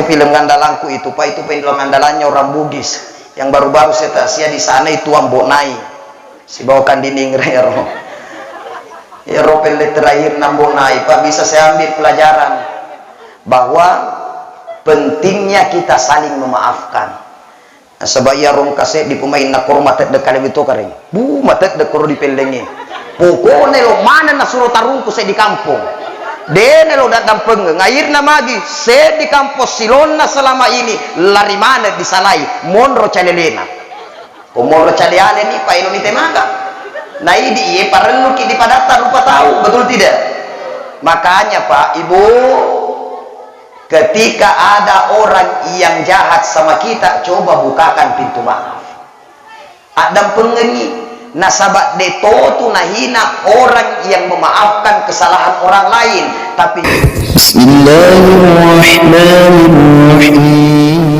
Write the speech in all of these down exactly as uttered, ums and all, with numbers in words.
Film andalanku itu, Pak, itu film andalannya orang Bugis. Yang baru-baru saya takziah di sana itu Ambo Nai. Sibawa Kandining Rero. Ero pelle terakhir Ambo Nai, Pak, bisa saya ambil pelajaran bahwa pentingnya kita saling memaafkan. Nasaba iya rongka seddi pemainna koro matedde kalewi to kareng. Bu, matedde koro dipellengnge. Pokokna lo maneng nasuro tarungku seddi kampong. Dena lo daddampengeng. Akhirna magi seddi kampong silonna selama ini lari maneng disalai. Monro calelena. Ko monro cale-ale ni paelo ni temaga. Naidi iye parelluki dipadatta rupa tau, betul tidak? Makanya, Pak, Ibu, ketika ada orang yang jahat sama kita, coba bukakan pintu maaf. Addampengengi, nasaba de totu nahina orang yang memaafkan kesalahan orang lain, tapi Bismillahirrahmanirrahim.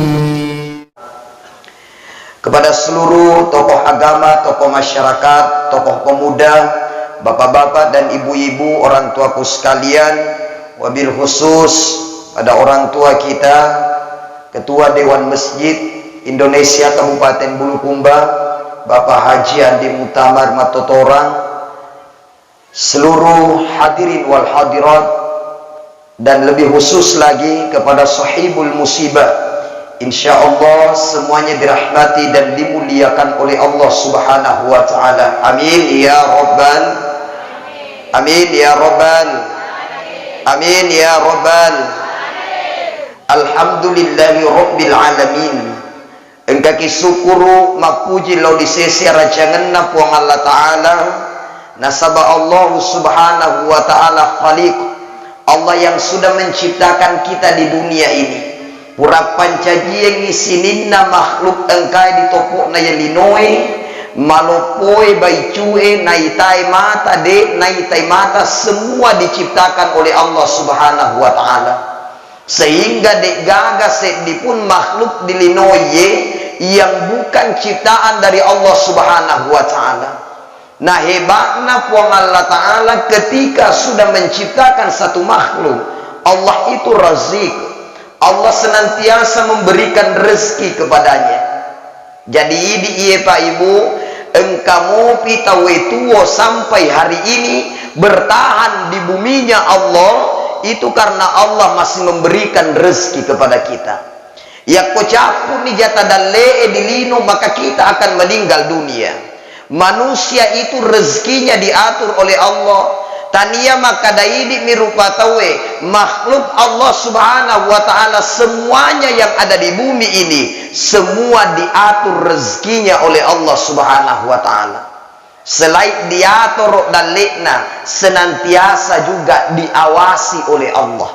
Kepada seluruh tokoh agama, tokoh masyarakat, tokoh pemuda, bapak-bapak dan ibu-ibu, orang tuaku sekalian, wabil khusus pada orang tua kita, Ketua Dewan Masjid Indonesia Kabupaten Bulukumba, Bapak Haji Andi Muktamar Matotorang, seluruh hadirin wal hadirat, dan lebih khusus lagi kepada sahibul musibah. Insya Allah semuanya dirahmati dan dimuliakan oleh Allah Subhanahu wa Ta'ala. Amin ya Rabbal, amin ya Rabbal, amin ya Rabbal. Alhamdulillahi Rabbil Alamin. Engkaki sukkuru mappuji lao di sese arajangenna Puang Allah Ta'ala, nasaba Allah Subhanahu wa Ta'ala Khaliq, Allah yang sudah menciptakan kita di dunia ini. Pura pancajiengngi sininna makhluk engkae di toko'na ya linoe, maloppoe, baicu'e, naitae mata, de naitai mata, semua diciptakan oleh Allah Subhanahu wa Ta'ala. Sehingga de'gaga seddipun makhluk di linoe yang bukan ciptaan dari Allah Subhanahu wa Ta'ala. Nah, hebatnya Puang Allah Ta'ala ketika sudah menciptakan satu makhluk, Allah itu Razik. Allah senantiasa memberikan rezeki kepadanya. Jadi idi iye Pak Ibu, engka mopi tauwe tuwo sampai hari ini bertahan di buminya Allah, itu karena Allah masih memberikan rezeki kepada kita. Yakko cappuni jata dalle'e di lino, maka kita akan meninggal dunia. Manusia itu rezekinya diatur oleh Allah. Tania makkada idi'mi rupa tauwe, makhluk Allah Subhanahu wa Ta'ala, semuanya yang ada di bumi ini, semua diatur rezekinya oleh Allah Subhanahu wa Ta'ala. Selain diatoro dalle'na, senantiasa juga diawasi oleh Allah.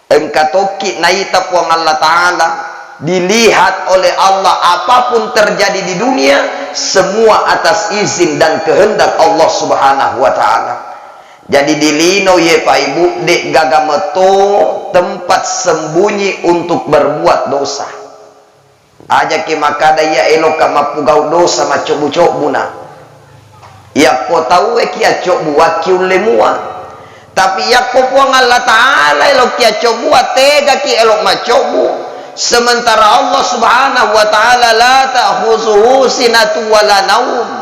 Engka tokki naita Puang Allah Ta'ala, dilihat oleh Allah, apapun terjadi di dunia, semua atas izin dan kehendak Allah Subhanahu wa Ta'ala. Jadi di lino ye Pak Ibu, de'gaga meto tempat sembunyi untuk berbuat dosa. Ajaki makkada iya eloka mappugau dosa maccobbu-cobbuna. Yakko tauwe ki accobbuwakki ulle mua. Tapi yakko Puang Allah Ta'ala elokki accobbuwa, tegaki elok maccobbu. Sementara Allah Subhanahu wa Ta'ala la ta'khuzuhu sinatu wa la naum.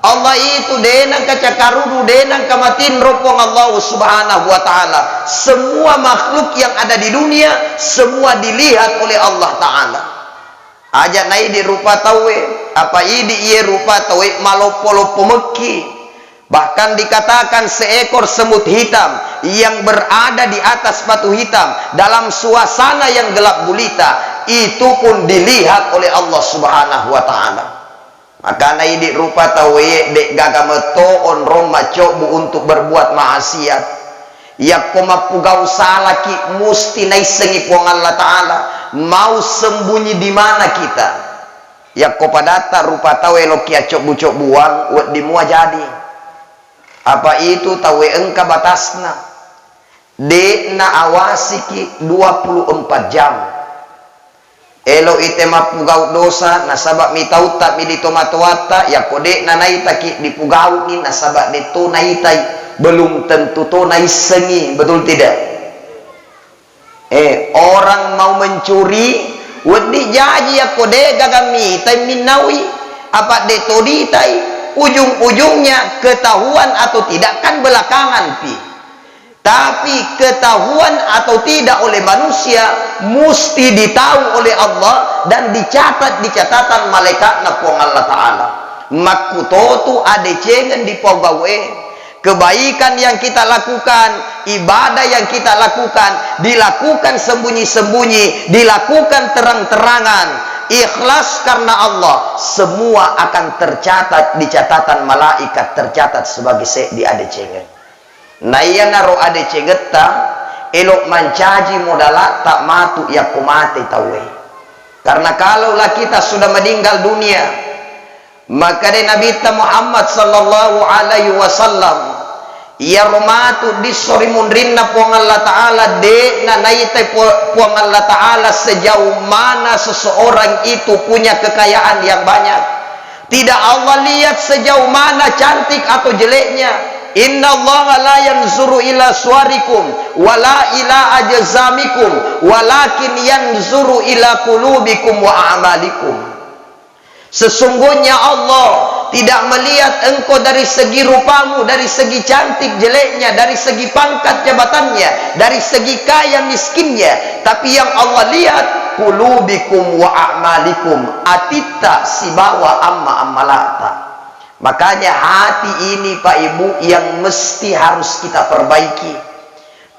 Allah itu de nengka cakarudu, de nengka matinro Puang Allah Subhanahu wa Ta'ala. Semua makhluk yang ada di dunia, semua dilihat oleh Allah Ta'ala. Aja naidi rupa tauwe, apa idi iye rupa tauwe maloppo-loppo mekki. Bahkan dikatakan seekor semut hitam yang berada di atas batu hitam dalam suasana yang gelap gulita, itu pun dilihat oleh Allah Subhanahu wa Ta'ala. Makana idi rupa tauwe de'gaga metto onrong macobbu untuk berbuat maksiat. Yakko mappugau salaki, musti naissengi Puang Allah Ta'ala, mau sembunyi di mana kita. Yakko padatta rupa tau eloki accobbu-cobbuang, wedding mua jadi. Apa itu tauwe engka batasna. De'na awasiki dua puluh empat jam. Elo ite mappugau dosa, nasaba mitautta mi di tomatoatta, yakko de'na naitaki dipugauni, nasaba de'to naitai, belum tentu to naissengi, betul tidak? Eh, orang mau mencuri, wedding jaji yakko de' gaga mitai minnaui, apa de' to ditai, ujung-ujungnya ketahuan atau tidak kan belakangan pi. Tapi ketahuan atau tidak oleh manusia, musti ditau oleh Allah dan dicatat di catatan malaikatna Puang Allah Ta'ala. Makkutotu adecengeng dipau gau'e. Kebaikan yang kita lakukan, ibadah yang kita lakukan, dilakukan sembunyi-sembunyi, dilakukan terang-terangan, ikhlas karena Allah, semua akan tercatat di catatan malaikat, tercatat sebagai seddi adecengeng. Naiyanaro adecengetta, elo' mancaji modalatta matu yakko mate tauwe. Karena kalaulah kita sudah meninggal dunia, makkeda Nabitta Muhammad sallallahu alaihi wasallam, iyaro matu disso ri munrinna Puang Allah Ta'ala, de'na naitai Pu-, Puang Allah Ta'ala sejauh mana seseorang itu punya kekayaan yang banyak. Tidak Allah lihat sejauh mana cantik atau jeleknya. Innallaha la yanzuru ila suwarikum wala ila ajsamikum, walakin yanzuru ila qulubikum wa a'malikum. Sesungguhnya Allah tidak melihat engkau dari segi rupamu, dari segi cantik jeleknya, dari segi pangkat jabatannya, dari segi kaya miskinnya, tapi yang Allah lihat qulubikum wa a'malikum, atitta sibawa amma-ammalata. Makanya hati ini, Pak Ibu, yang mesti harus kita perbaiki.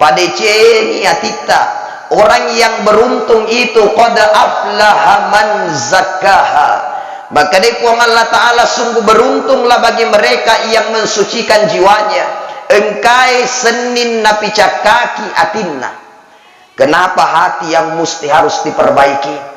Padecengi atitta. Orang yang beruntung itu qad aflaha man zakkaha. Makkeda Puang Allah Ta'ala, sungguh beruntunglah bagi mereka yang mensucikan jiwanya. Engkae senning napicakkaki atinna. Kenapa hati yang mesti harus diperbaiki?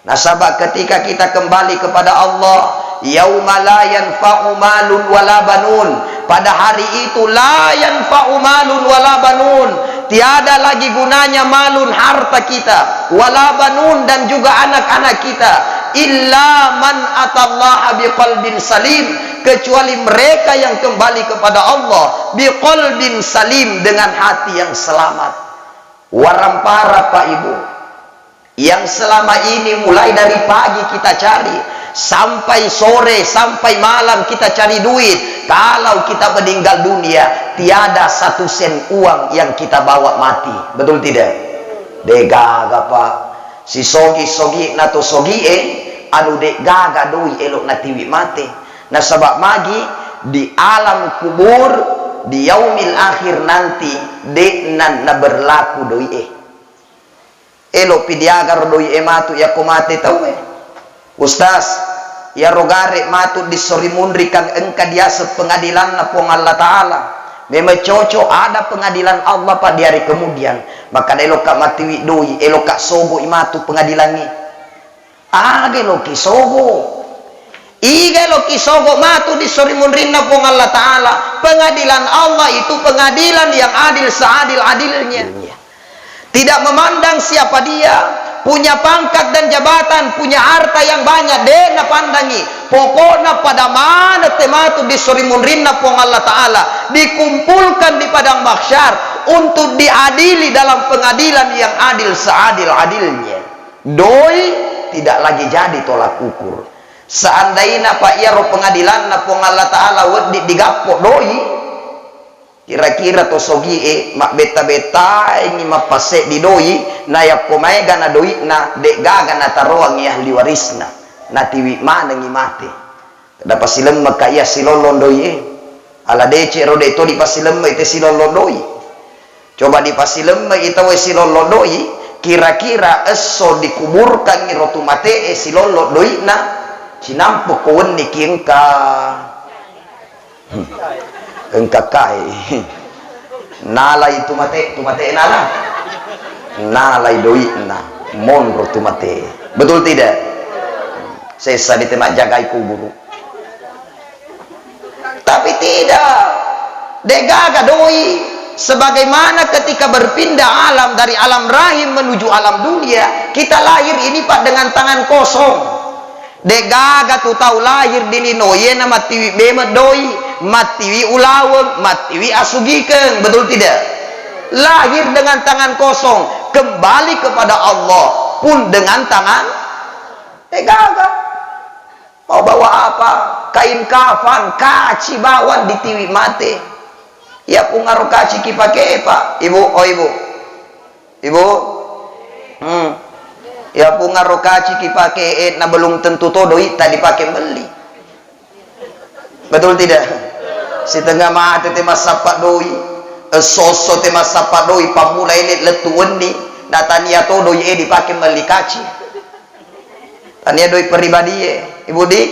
Nasaba ketika kita kembali kepada Allah, yauma la yanfa'u malun wala banun, pada hari itu la yanfa'u malun wala banun, tiada lagi gunanya malun, harta kita, wala banun, dan juga anak-anak kita, illa man atallaha biqalbin salim, kecuali mereka yang kembali kepada Allah biqalbin salim, dengan hati yang selamat. Warampara, Pak Ibu, yang selama ini mulai dari pagi kita cari, sampai sore, sampai malam kita cari duit. Kalau kita meninggal dunia, tiada satu sen uang yang kita bawa mati. Betul tidak? Degaga, Pak. Sisogi-sogi na to sogie, anu degaga doi elo natiwi mate. Nasaba magi di alam kubur, di yaumil akhir nanti, de'na naberlaku doie. Elo'pi diagaro doi e matu yakko mate tauwe. Ustaz, iyaro gare matu dissori munri kan engka diaseng pengadilanna Puang Allah Ta'ala. Memang cocok ada pengadilan Allah, Pak, di hari kemudian. Maka eloka matiwi doi, eloka sogoi matu pengadilangngi. Aga eloki sogo? Iga eloki sogo matu dissori munrinna Puang Allah Ta'ala? Pengadilan Allah itu pengadilan yang adil seadil-adilnya. Iya. Tidak memandang siapa dia, punya pangkat dan jabatan, punya harta yang banyak, de' napandangi. Pokokna pada maneng te matu dissori munrinna Puang Allah Ta'ala, dikumpulkan di padang mahsyar untuk diadili dalam pengadilan yang adil seadil-adilnya. Doi tidak lagi jadi tolak ukur. Seandaina, Pak, iyaro pengadilanna Puang Allah Ta'ala wedding digappo doi, kira-kira to sogie mabbetta-bettaengi mappaseddi doi, na yakko maegana doi'na, de'gaga nataroangngi ahli warisna, natiwi manengngi mate. Dapasilemma ka iya silollong doi e. Ala deceng ro de' to dipasilemmai te silollong doi. Coba dipasilemmai tauwe silollong doi, kira-kira esso dikuburkangngi ro tu mate e silollong doi'na, cinampu ko wenni ki engka, engka kae. Nalai tu mate, tu mate nala. Nalai doi'na, monro tu mate. Betul tidak? Sessa di te majjagai kuburu. Tapi tidak, de'gaga doi. Sebagaimana ketika berpindah alam dari alam rahim menuju alam dunia, kita lahir ini, Pak, dengan tangan kosong. De'gaga tu tau lahir di lino, iyena mattiwi memeng doi, mattiwi ulaweng, mattiwi asugikeng, betul tidak? Lahir dengan tangan kosong, Kembali kepada Allah pun dengan tangan, eh, gaga. Mau bawa apa? Kain kafan, kaci bawang ditiwi mate. Ya pungaro kaci kipake, Pak. Ibu, oh, Ibu. Ibu? Hmm. Ya pungaro kaci kipake, eh, na belum tentu to doitta dipake melli. Betul tidak? Sitengnga mate te massappa doi, eh, sosso te massappa doi, pammula ele lettu wenni, na tania to doi e dipake melli kaci. Tania doi peribadie, Ibu di?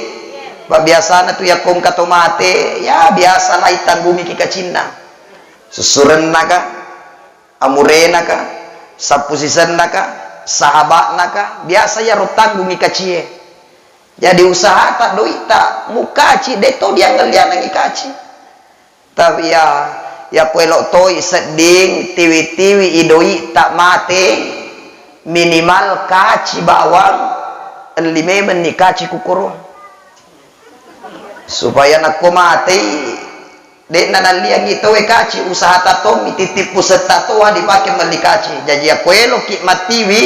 Pabbiasana tu yakko engka to mate, ya biasa lai tanggungiki kacinna. Sussurennaka, amurenaka, sappu sisennaka, sahaba'naka, biasa yaro tanggungi kacie. Jadi usahata doitta mukaci, de to diangellianangi kaci. Tapi ya, yakko elo toi sedding tiwi-tiwi i doitta mate, minimal kaci bawang elli memenni kaci kukoro. Supaya nakko matei, de'na nalliangi tauwe kaci, usahata tommi, titti pusetta toha dipake melli kaci. Jaji yakko eloki mattiwi,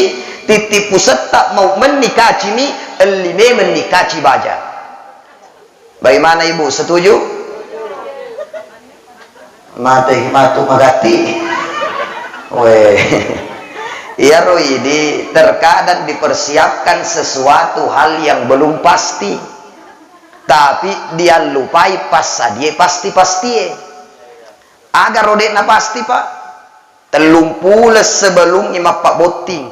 titti pusetta mau menni kacimi, elli memenni kaci baja. Bagaimana Ibu, setuju? Mate matu magatti. Weh. Iyaro idi terkadang dipersiapkan sesuatu hal yang belum pasti. Tapi diallupai passadie pasti-pastie. Aga ro de'na pasti, Pak? Tellung puleng sebelumngi mappabbotting.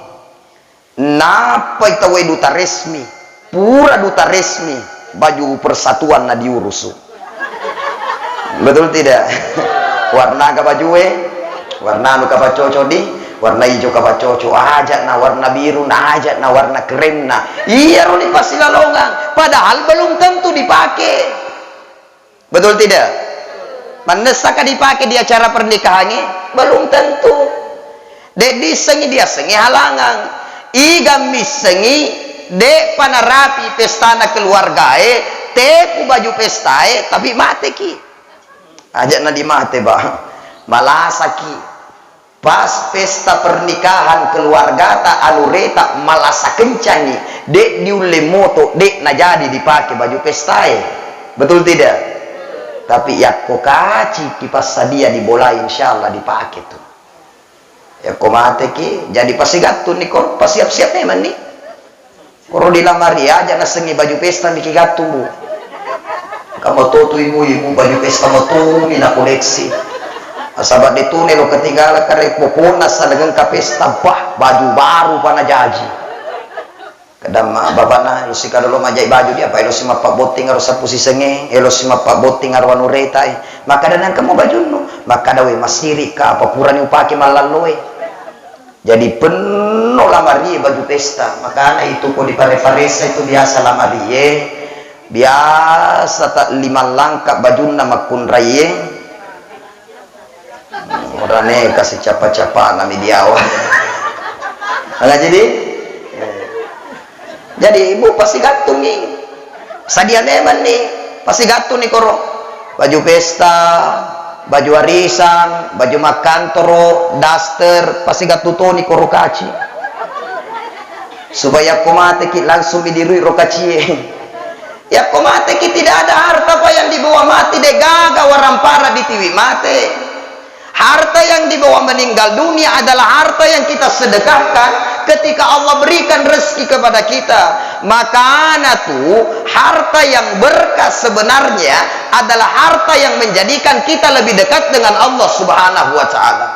Nappai tauwe duta resmi. Pura duta resmi, baju persatuan na diurusu. Betul tidak? Warna aga bajue? Warna anu kapaccoco di? Warna ijo kapaccoco. Aja na warna biru, na aja na warna krem na. Iyaro ni pasilalongang. Padahal belum tentu dipake. Betul tidak? Mannessaka dipake di acara pernikahangnge? Belum tentu. De' dissengi diassengnge halangang. Iga missengi de'pa narapi pestana keluargae, tepu baju pestae, tapi mateki. Aja na dimate, Pak. Malasaki. Pas pesta pernikahan keluargata, anureta malasa kencangi, de' diulle moto, de' najadi dipake baju pestae. Betul tidak? Tapi yakko kaci kipassadia di bolai, insya Allah dipake tu. Yakko mateki, jadi pasigattu ni ko, pasiap-siap memang ni. Koro di lamari aja nasengngi baju pesta miki gattu, Bu. Engka moto tu ibu-ibu baju pesta moto mi na koleksi. Nasaba de tu nelo ketinggalan kare pokona saleng engka pesta, bah, baju baru pa najaji. Kedamma bapakna, elo si kadolo majai baju dia, apa elo si mappabbotting aro sappu sisengnge, elo si mappabbotting aro anu retai. Makkada nangka mo bajunnu, makkada we massirikka, apa purani upake mallalloe. Jadi penno lamarie baju pesta, makana itu ko dipare-paressa itu biasa lamarie, biasa ta lima langka bajunna makkunraie. Orane kasi capa-capa nami diawa. Aga jadi? Jadi ibu pasti gattungi. Sadia memang ni, pasti gattungi koro. Baju pesta, baju arisan, baju makkantoro, daster, pasti gattu toni koro kaci. Supaya ko mateki langsung mi dirui ro kacie. Yakko mateki tidak ada harta apa yang dibawa mati, de gaga warampara ditiwi mate. Harta yang dibawa meninggal dunia adalah harta yang kita sedekahkan ketika Allah berikan rezeki kepada kita. Makana tu harta yang berkah sebenarnya adalah harta yang menjadikan kita lebih dekat dengan Allah Subhanahu wa Ta'ala.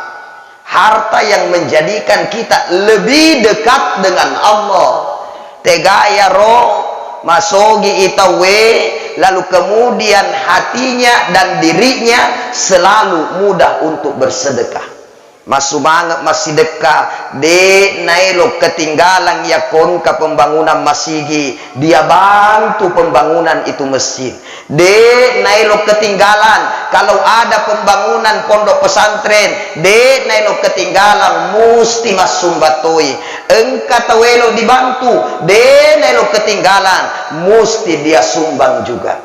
Harta yang menjadikan kita lebih dekat dengan Allah. Tegayaro masogi i tauwe, lalu kemudian hatinya dan dirinya selalu mudah untuk bersedekah. Massumange massidekka, de naelo ketinggalan yakko engka pembangunan masigi, dia bantu pembangunan itu masjid. De naelo ketinggalan, kalau ada pembangunan pondok pesantren, de naelo ketinggalan, musti massumbang toi. Engka tau elo dibantu, de naelo ketinggalan, musti dia sumbang juga.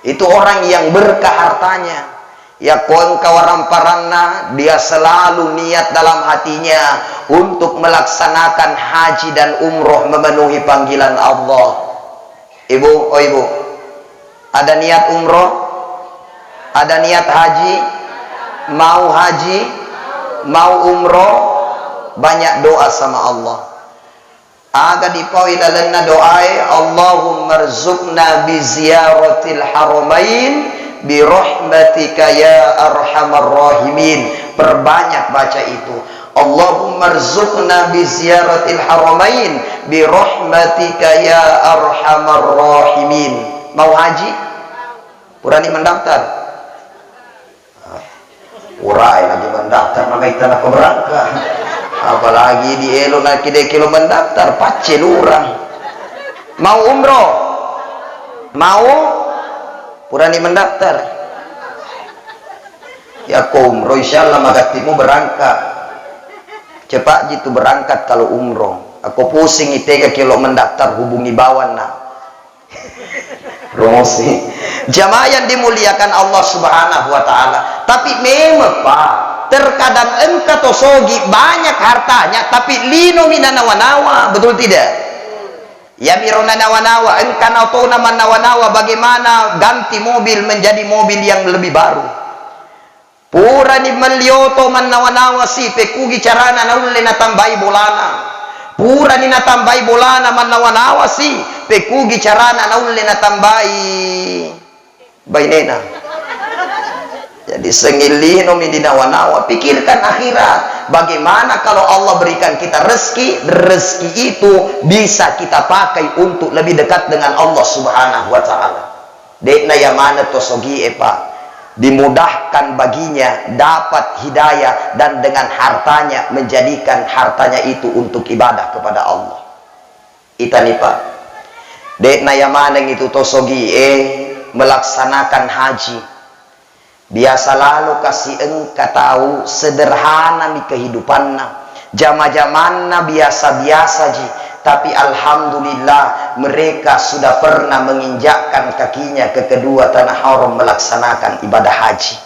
Itu orang yang berkah hartanya. Yakko engka waramparanna, dia selalu niat dalam hatinya untuk melaksanakan haji dan umroh memenuhi panggilan Allah. Ibu, oh ibu, ada niat umroh? Ada niat haji? Mau haji? Mau umroh? Banyak doa sama Allah. Aga dipau ilalenna doae, "Allahumma rzuqna bi ziyaratil haramain bi rahmatika ya arhamar rahimin." Perbanyak baca itu. "Allahumma rzuqna bi ziyaratil haramain bi rahmatika ya arhamar rahimin." Mau haji? Purani mendaftar? Urai lagi mendaftar, namaitta nako berangkat. Apalagi di elo naki de kilo mendaftar, pacce lurang. Mau umroh? Mau? Purani mendaftar. Yakko umroh, insya Allah magattimu berangkat. Cepat jitu berangkat kalau umroh. Aku pusing itega kilo mendaftar, hubungi bawanna. Promosi. Jamaah yang dimuliakan Allah Subhanahu wa Ta'ala. Tapi memang, Pak, terkadang engka to sogi banyak hartanya, tapi lino mi nanawa-nawa, betul tidak? Ya miro nanawa-nawa, engka na tona mannawa-nawa bagaimana ganti mobil menjadi mobil yang lebih baru. Purani melli oto mannawa-nawasi, pekkugi carana naulle natambai bolana. Purani natambai bolana mannawa-nawasi, pekkugi carana naulle natambai bainena. Jadi sengillinomi dinawa-nawa, pikirkan akhirat. Bagaimana kalau Allah berikan kita rezeki, rezeki itu bisa kita pakai untuk lebih dekat dengan Allah Subhanahu wa Ta'ala. De'na iya maneng to sogie, Pak. Dimudahkan baginya dapat hidayah dan dengan hartanya menjadikan hartanya itu untuk ibadah kepada Allah. Itani, Pak. De'na iya maneng itu to sogie melaksanakan haji. Biasa lalo kasi engka tau sederhanami kehidupanna. Jama-jamanna biasa-biasa ji, tapi alhamdulillah, mereka sudah pernah menginjakkan kakinya ke kedua tanah haram melaksanakan ibadah haji.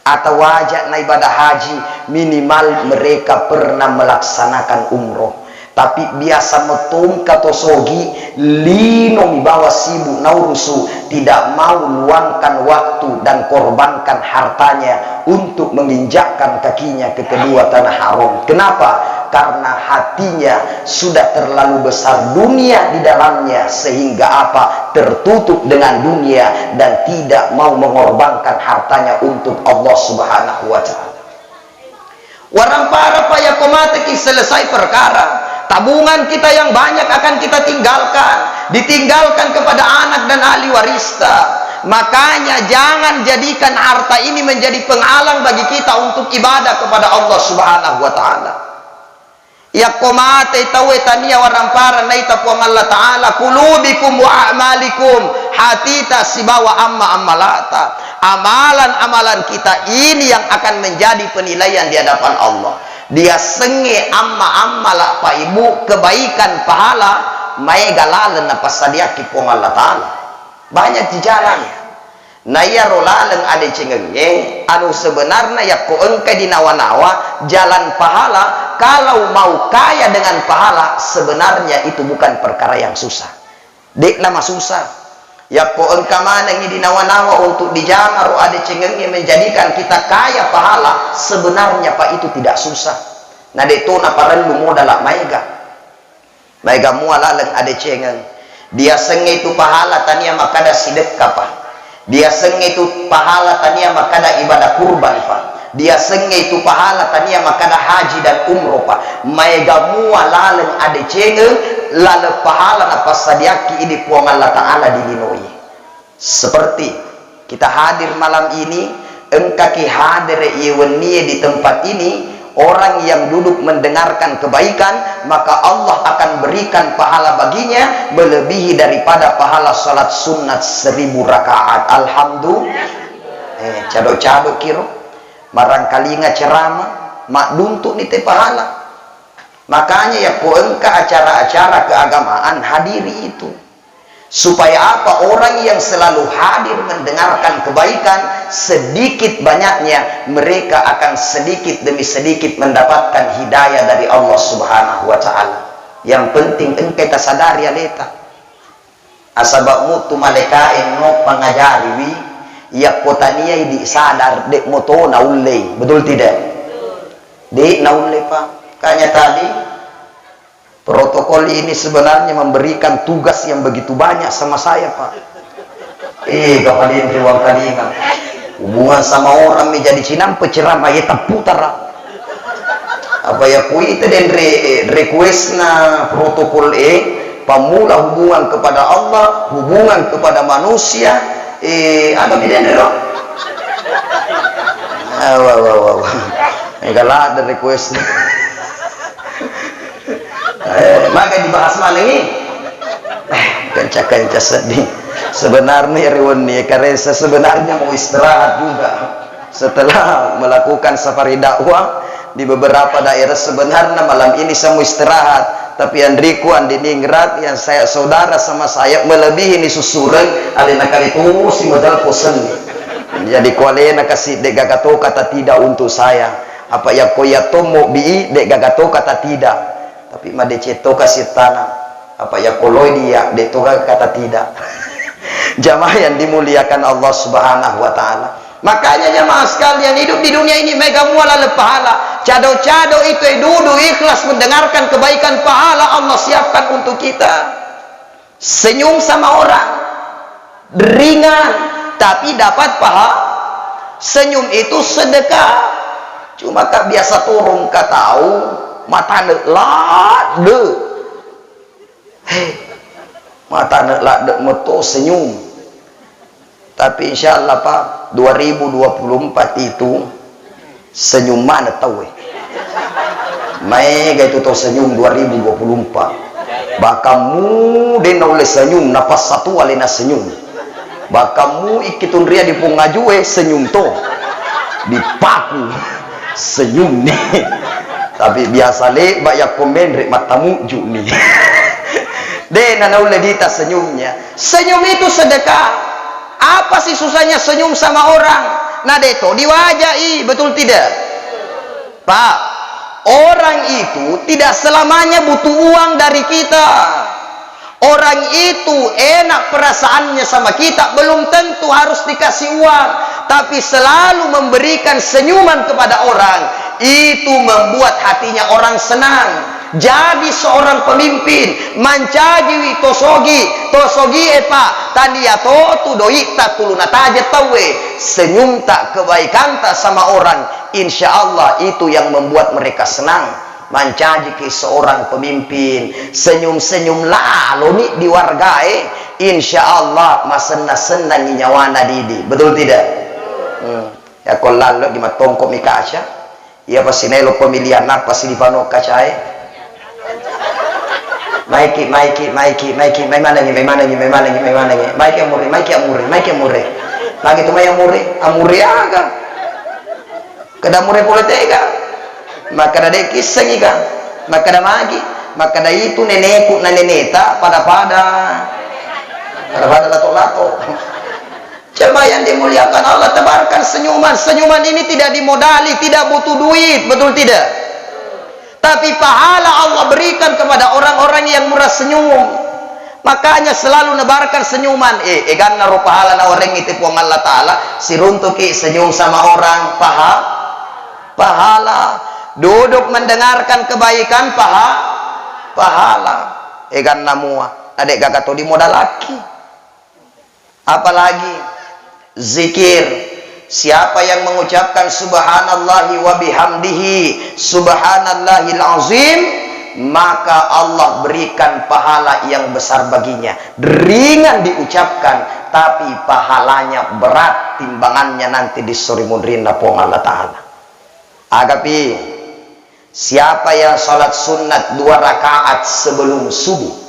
Atau wajah na ibadah haji, minimal mereka pernah melaksanakan umroh. Tapi biasa metongka to sogi, lino mi bawa sibuk naurusu, tidak mau luangkan waktu dan korbankan hartanya untuk menginjakkan kakinya ke kedua tanah haram. Kenapa? Karena hatinya sudah terlalu besar dunia di dalamnya, sehingga apa? Tertutup dengan dunia dan tidak mau mengorbankan hartanya untuk Allah Subhanahu wa Ta'ala. Warampara, Pak, yakko mateki selesai perkara. Tabungan kita yang banyak akan kita tinggalkan, ditinggalkan kepada anak dan ahli warista. Makanya jangan jadikan harta ini menjadi penghalang bagi kita untuk ibadah kepada Allah Subhanahu wa Ta'ala. Yakko mate tauwe tania warampara naita Puang Allah Ta'ala, qulubikum wa a'malikum, hatita sibawa amma-ammalata. Amalan-amalan kita ini yang akan menjadi penilaian di hadapan Allah. Diassengnge amma-ammala, Pak Ibu, kebaikan, pahala, maega laleng napassadiakki Puang Allah Ta'ala. Banyak di jalan. Na iyaro laleng adecengengnge, anu sebenarna yakko engka dinawa-nawa jalan pahala, kalau mau kaya dengan pahala, sebenarnya itu bukan perkara yang susah. De'na masusa. Yakko engka manengngi dinawa-nawa untuk dijamaro adecengengnge menjadikan kita kaya pahala, sebenarnya, Pak, itu tidak susah. Na de'to naparellu modala maega. Maega mua laleng adecengeng. Diasengnge itu pahala tania makkada sidekka, Pak. Diasengnge itu pahala tania makkada ibadah kurban, Pak. Diasengnge itu pahala tania makkada haji dan umroh, Pak. Maega mua laleng adecengeng, laleng pahala napassadiakki idi Puang Allah Ta'ala di linoe. Seperti kita hadir malam ini, engkaki hadere iye wennie di tempat ini, orang yang duduk mendengarkan kebaikan, maka Allah akan berikan pahala baginya melebihi daripada pahala salat sunat seribu rakaat. Alhamdulillah. Eh, cado-cado kiro, marangkalinga ceramah, madduntu ni te pahala. Makanya yakko engka acara-acara keagamaan, hadiri itu. Supaya apa? Orang yang selalu hadir mendengarkan kebaikan, sedikit banyaknya mereka akan sedikit demi sedikit mendapatkan hidayah dari Allah Subhanahu wa Ta'ala. Yang penting engkai tasadari aleta. Asaba mutu malaikae no pangajariwi, yakko taniai di sadar, de moto naullei. Betul tidak? De naulle, Pak. Kanya tadi, protokol ini sebenarnya memberikan tugas yang begitu banyak sama saya, Pak. Eh, kapadenri wangkalinga. Hubungan sama orang menjadi cinampe ceramah, ya, taputara. Apa ya kuita denre request na protokol e, pamula hubungan kepada Allah, hubungan kepada manusia, eh, ada mi denre ro? Ah, wah, wah, wah, wah. Enggak lah ada request. Eh, maka dibahas mana ini? Eh, kenca-kenca sedih. Sebenarnya riwenni karesa sebenarnya mau istirahat juga. Setelah melakukan safari dakwah di beberapa daerah, sebenarnya malam ini saya mau istirahat. Tapi Andriku, Andi Ningrat, yang saya saudara sama saya melebihi ni susureng, alena kali tu si modal posen. Jadi kualena kasih dek gagato kata tidak untuk saya. Apa ya koya tomo bi dek gagato kata tidak. Tapi madeceng to kasi tana. Apa ya koloi dia, de to kata tidak. Jamaah yang dimuliakan Allah Subhanahu wa Ta'ala. Makanya, jamaah sekalian, hidup di dunia ini mega mua laleng pahala. Cado-cado itu, eh, dudu ikhlas mendengarkan kebaikan, pahala Allah siapkan untuk kita. Senyum sama orang, ringan, tapi dapat paha-, senyum itu sedekah. Cuma ka biasa turun ka tau, matane ladde. Hei, matane ladde meto senyum. Tapi insya Allah, Pak, dua ribu dua puluh empat itu senyum mana tau, eh. Maega itu tau senyum dua ribu dua puluh empat. Bahkan mu de naulle senyum, napas satu alena senyum. Bahkan mu ikki tunria di pongajue senyum to. Dipaku senyum ni. Tapi biasa leba yakko menre mattamuju ni. De na naulle dita senyumnya. Senyum itu sedekah. Apa sih susahnya senyum sama orang? Nah, de to diwajai, betul tidak? Pak, orang itu tidak selamanya butuh uang dari kita. Orang itu enak perasaannya sama kita, belum tentu harus dikasih uang, tapi selalu memberikan senyuman kepada orang, itu membuat hatinya orang senang. Jadi seorang pemimpin, mancajiwi tosogi, tosogi e, Pak, tania to tu doi'ta tulu nataja tauwe, senyumta, kebaikanta sama orang, insya Allah itu yang membuat mereka senang. Mancajiki seorang pemimpin, senyum-senyum laloni di wargae, insya Allah masenna-sennangi nyawana didi. Betul tidak? Hmm. Yakko lallo di mattongko mi kaca, iya pasti naelo pemilihan apa si dipano kacae. Maiki, maiki, maiki, maiki, mai manengi, mai manengi, mai manengi, mai manengi. Maiki amure, maiki amure, maiki amure. Magi tu mai amure, amure aga. Kada mure pole tega. Makkada de kissengi ka. Makkada magi. Makkada itu neneku na neneta pada-pada. Pada-pada lato-lato. Jemaah yang dimuliakan Allah, tebarkan senyuman. Senyuman ini tidak dimodali, tidak butuh duit, betul tidak? Tapi pahala Allah berikan kepada orang-orang yang murah senyum. Makanya selalu nebarkan senyuman. Eh, eganna ro pahala nawarengngi te Puang Allah Ta'ala, siruntuki senyum sama orang, paha-, pahala. Duduk mendengarkan kebaikan, paha-, pahala. Eganna mua, na de gaga to dimodalaki. Apalagi zikir. Siapa yang mengucapkan subhanallahi wa bihamdihi, subhanallahil azim, maka Allah berikan pahala yang besar baginya. Ringan diucapkan, tapi pahalanya berat timbangannya nanti di sore munrinna Puang Allah Ta'ala. Agapi, siapa yang salat sunnat dua rakaat sebelum subuh,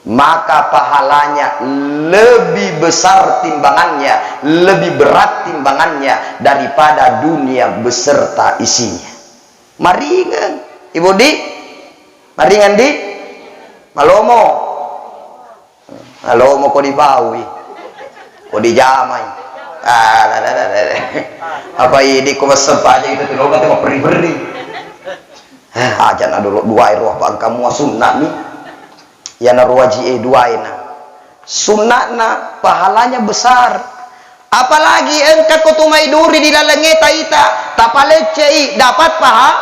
maka pahalanya lebih besar timbangannya, lebih berat timbangannya daripada dunia beserta isinya. Maringeng, Ibu Di? Maringeng, Di? Malomo? Alomo ko dibaui, ko dijamai. Ah, da, da, da, da, da. Apa idi ko massempajang itu tu loka tu maperri-perri. Eh, aja na dulu duai roh bangkamu sunnah ni. Yana ruaji e duai na. Sunnahna pahalanya besar. Apalagi engka ko tu mai duri di laleng e taita, tapaleccei, dapat paha-,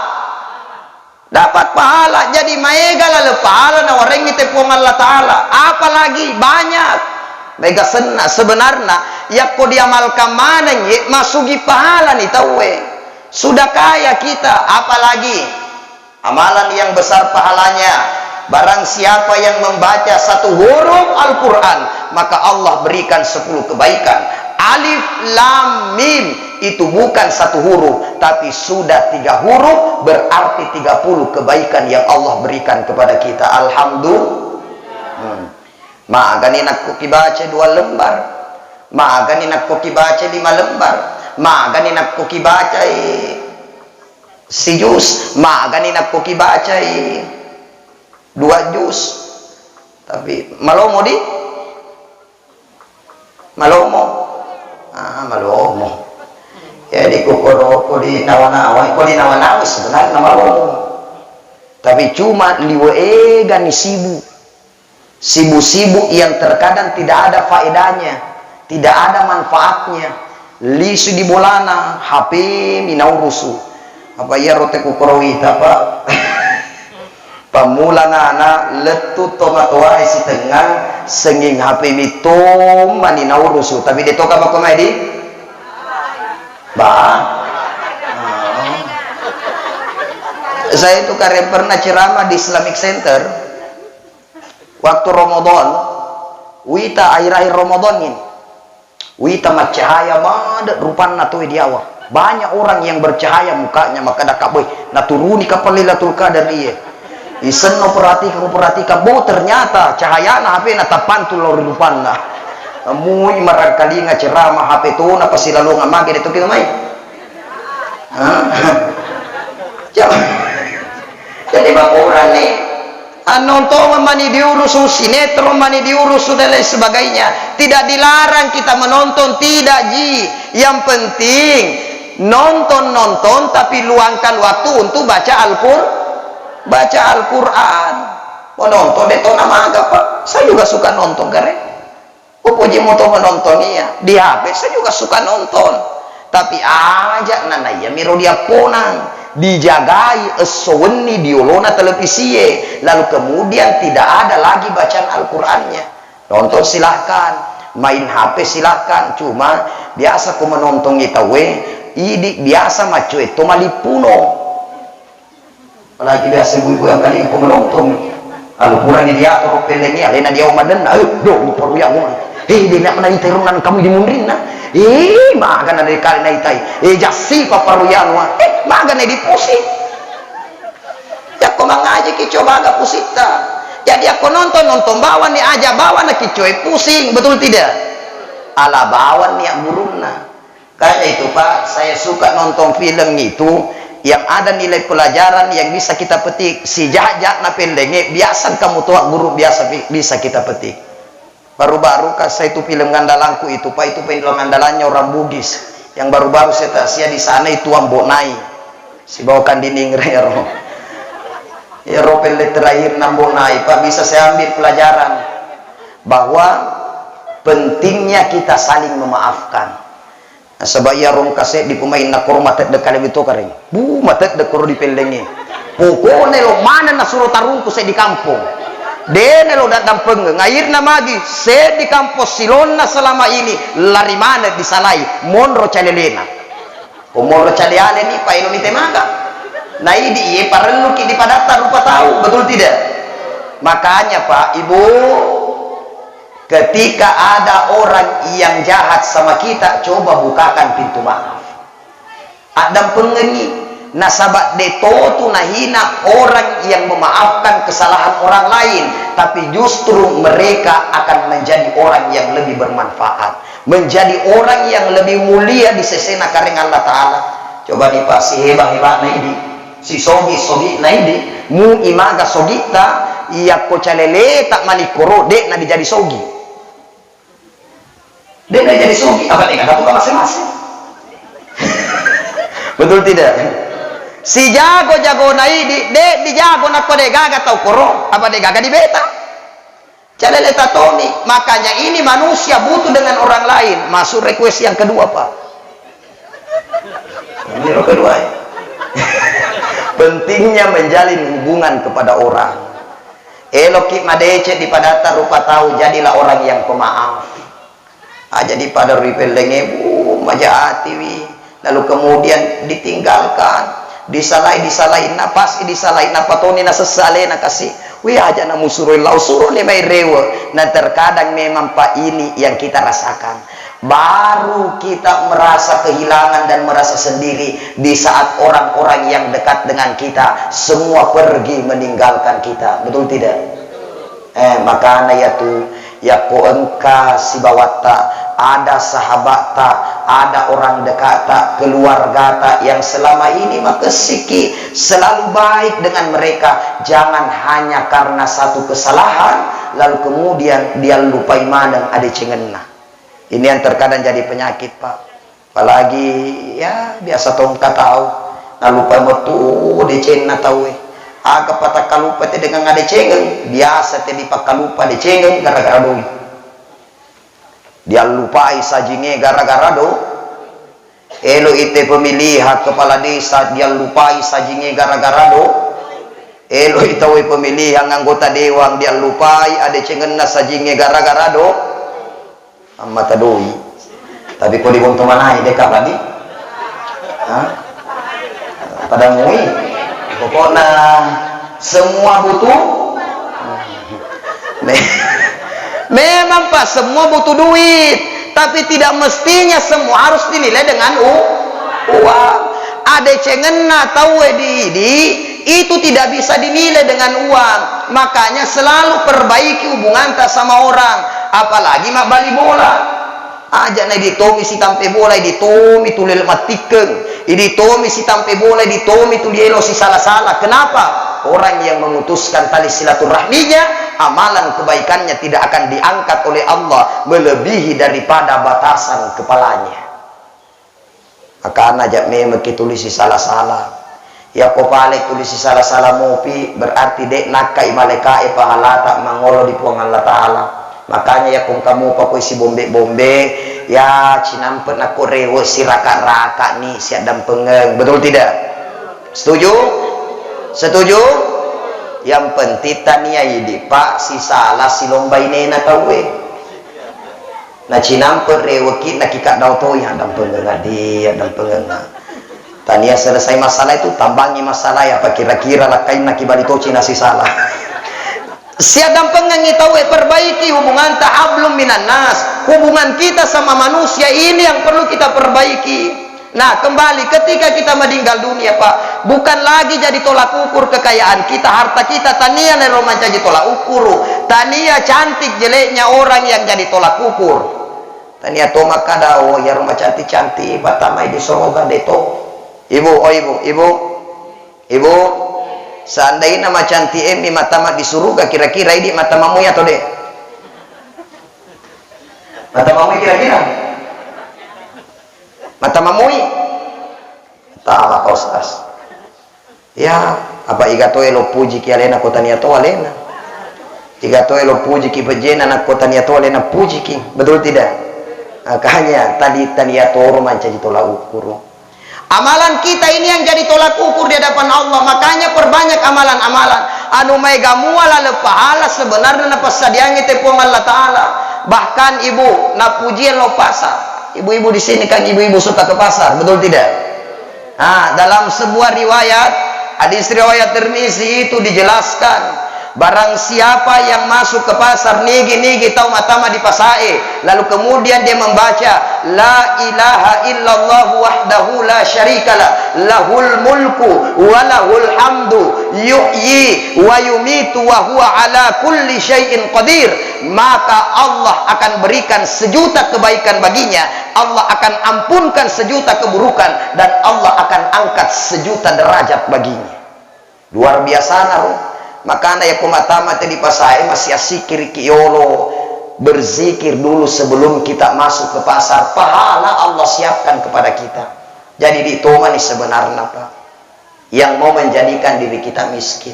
dapat pahala. Jadi maega laleng pahala nawarengngi te Puang Allah Ta'ala. Apalagi banyak. Mega senna sebenarna, yakko diamalkan maneng ye, masugi pahala ni tauwe. Sudah kaya kita, apalagi amalan yang besar pahalanya. Barang siapa yang membaca satu huruf Al-Quran, maka Allah berikan sepuluh kebaikan. Alif Lam Mim itu bukan satu huruf, tapi sudah tiga huruf, berarti tiga puluh kebaikan yang Allah berikan kepada kita. Alhamdulillah. Hmm. Magani nakko kibaca dua lembar, magani nakko kibaca lima lembar, magani nakko kibacai sijus, magani nakko kibacai dua jus. Tapi malomo di? Malomo? Ah, malomo. Jadi ko, ko, ko di nawa-nawa, ko di nawa-nawa sebenarnya malomo. Tapi cuma liwe egani sibuk. Sibuk-sibuk yang terkadang tidak ada faedahnya, tidak ada manfaatnya. Lisu di bolana, H P mi naurusu. Apa iya rote kukorowita, Pak? Pammulangana lettu tomatoae sitengngang, senging H P mi tommani naurusu. Tapi de toka makko mai di? Ba. Ah. Saya itu karen pernah ceramah di Islamic Center. Waktu Ramadan, wita akhir-akhir Ramadan ini, wita maccahaya made rupanna toe diawa. Banyak orang yang bercahaya mukanya, maka dakaboi naturuni kapal Lailatul Qadar iye. Isenno perhatikan, perhatikan, bo ternyata cahayana H P na tappantu lao ri rupanna. Mui marangkalinga ceramah H P tona pasilalonga mage de toki mai. Hah? Coba. Jadi bakurang nih. Annontongan mani diurusu, sinetron mani diurusu, dan lain sebagainya. Tidak dilarang kita menonton, tidak ji. Yang penting nonton-nonton, tapi luangkan waktu untuk baca Al-Qur-, baca Al-Quran. Mau nonton deh, tona maga, Pak. Saya juga suka nonton, kare. Upoji moto menonton iya, di H P saya juga suka nonton. Tapi aja nana iya miro diapponang, dijagai esso wenni di olona televisie, lalu kemudian tidak ada lagi bacaan Al-Qur'annya. Nonton silahkan, main H P silahkan, cuma biasa ko menontongi tauwe, idi biasa maccoe to malippuno. Apalagi biasa ibu-ibu yang kali ko menonton. Lalu purani diatur pellengi, alena dia madenna. Eh, do, paruyango. Eh, dia nak menang terungan kamu di munrinna. Eh, magana dari kali naitai. Eh, jassi paparuyango. Eh, magana di pusing. Yakko mangaji ki coba aga pusitta. Jadi yakko nonton, nonton bawang ni, aja bawang na kicoe pusing, betul tidak? Ala bawang ni gurunna. Kayaknya itu, Pak, saya suka nonton film itu yang ada nilai pelajaran yang bisa kita petik. Si jahat-jahat na pellengi, biasa kamu toa guru biasa pi-, bisa kita petik. Baru-baru kan saya itu film ngandalanku itu, Pak, itu film ngandalannya orang Bugis. Yang baru-baru saya takziah di sana itu Ambo Nai. Sibawa Kandining Rero. Ya, ro pelle terakhir Ambo Nai, Pak, bisa saya ambil pelajaran bahwa pentingnya kita saling memaafkan. Nasaba iya rongka seddi pemainna koro matedde kalewi to kareng. Bu, matedde koro dipellengnge. Pokokna lo maneng nasuro tarungku seddi kampong. Dena lo daddampengeng. Akhirna magi seddi kampong silonna selama ini lari maneng disalai. Monro calelena. Ko monro cale-aleni, Pak, elo ni temaga. Naidi iye parelluki dipadatta rupa tau, betul tidak? Makanya, Pak, Ibu, ketika ada orang yang jahat sama kita, coba bukakan pintu maaf. Addampengengi, nasaba de totu nahina orang yang memaafkan kesalahan orang lain, tapi justru mereka akan menjadi orang yang lebih bermanfaat, menjadi orang yang lebih mulia di sesena kareng Allah Ta'ala. Coba ni, Pak, siheba-heba naidi, sisogi-sogi naidi, mu imaga sogitta, iyakko caleleta malikkoro, de'na dijadi sogi. De'na dijadi sogi, apa de'na gaga masing-masing. Betul tidak? Sijago-jagona idi, de' dijago nakko de' gaga tau koro, apa de' gaga dibeta. Caleleta toni, makanya ini manusia butuh dengan orang lain. Masuk request yang kedua, Pak. Ini yang kedua, ya. Pentingnya menjalin hubungan kepada orang. Eloki madeceng di padatta rupa tau, jadilah orang yang pemaaf. Aja dipada ripellengnge, uh, maja atiwi. Lalu kemudian ditinggalkan, disalai, disalainna, pas disalai, napatoni nasessa alena kasi. Wi, aja namusuroi lao, suroni mai rewe. Nah, terkadang memang, Pak, ini yang kita rasakan. Baru kita merasa kehilangan dan merasa sendiri di saat orang-orang yang dekat dengan kita semua pergi meninggalkan kita. Betul tidak? Eh, makana iyatu, yakko engka sibawatta, ada sahabatta, ada orang dekatta, keluargata yang selama ini makessiki selalu baik dengan mereka, jangan hanya karena satu kesalahan, lalu kemudian diallupai maneng adecengenna. Ini yang terkadang jadi penyakit, Pak. Apalagi, ya, biasa tongka tau, nalupai metu decenna tauwe. Aga patakkalupa te dengan adecengeng, biasa te dipakkalupa decengeng gara-gara doi. Diallupai sajinge gara-gara do. Elo ite pemilihan kepala desa, diallupai sajinge gara-gara do. Elo itawe pemilihan anggota dewan, diallupai adecengenna sajinge gara-gara do. Ammata doi. Tapi ko dibonto manai, deka badi? Hah? Pada mui. Pokokna semua butuh. Me-, memang, Pak, semua butuh duit, tapi tidak mestinya semua harus dinilai dengan u-, uang. Adecengenna tauwe di, di itu tidak bisa dinilai dengan uang. Makanya selalu perbaiki hubunganta sama orang, apalagi mabbali bola. Aja na idi tomi sitampe bola, idi tomi tuli mattikkeng, idi tomi sitampe bola, idi tomi tuli elo sisala-sala. Kenapa? Orang yang memutuskan tali silaturahminya, amalan kebaikannya tidak akan diangkat oleh Allah melebihi daripada batasan kepalanya. Makana aja memekki tuli sisala-sala. Yakko pale tuli sisala-sala mopi, berarti de' nakkai malaeka'e pahalata mangolo di Puang Allah Ta'ala. Makanya yakko engka mopa koi sibombe-bombe, ya cinampe' nakko rewe' siraka-raka'ni siaddampengeng. Betul tidak? Setuju? Setuju? Yang penting tania idi, Pak, sisala silomba inena tauwe. Nacinampe' rewe'ki nakikaddao toi, addampengenga di, addampengenga. Tania selesai masalah itu, tambangi masalah, apa kira-kira lakkainna kibali toci nasisala. Siaddampengengi tauwe, perbaiki hubunganta, hablum minan nas. Hubungan kita sama manusia ini yang perlu kita perbaiki. Nah, kembali ketika kita meninggal dunia, Pak, bukan lagi jadi tolak ukur kekayaan kita, harta kita, tania nero mancaji tolak ukur, tania cantik jeleknya orang yang jadi tolak ukur. Tania to makkada, "Oh, iyaro macantik-cantik, patamai di soroga de to." Ibu, oh ibu, ibu, ibu, seandaina macantik emmi matama di suruga, kira-kira idi matamamui atau de? Matamamui kira-kira? Matamamui? Tama, Pak Ustaz. Ya, apa iga to elo pujiki alena ko tania to alena? Iga to elo pujiki pejena nakko tania to alena pujiki. Betul tidak? Makanya tadi tania toro mancaji tolak ukur. Amalan kita ini yang jadi tolak ukur di hadapan Allah. Makanya perbanyak amalan-amalan. Anu maega mua laleng pahala sebenarnya napassadiangi te Puang Allah Ta'ala. Bahkan ibu, napujian lo pasar. Ibu-ibu di sini kan ibu-ibu suka ke pasar, betul tidak? Nah, dalam sebuah riwayat, hadis riwayat Tirmizi itu dijelaskan, barang siapa yang masuk ke pasar, nigi-nigi tau matama di pasae, lalu kemudian dia membaca, "La ilaha illallah wahdahu la syarikalah, lahul mulku wa lahul hamdu, yuhyi wa yumitu wa huwa ala kulli syai'in qadir," maka Allah akan berikan sejuta kebaikan baginya, Allah akan ampunkan sejuta keburukan, dan Allah akan angkat sejuta derajat baginya. Luar biasa, naro. Makana yakko mattama te di pasae, masih assikiriki yolo, berzikir dulu sebelum kita masuk ke pasar. Pahala Allah siapkan kepada kita. Jadi, di tomani sebenarna, Pak, yang mau menjadikan diri kita miskin.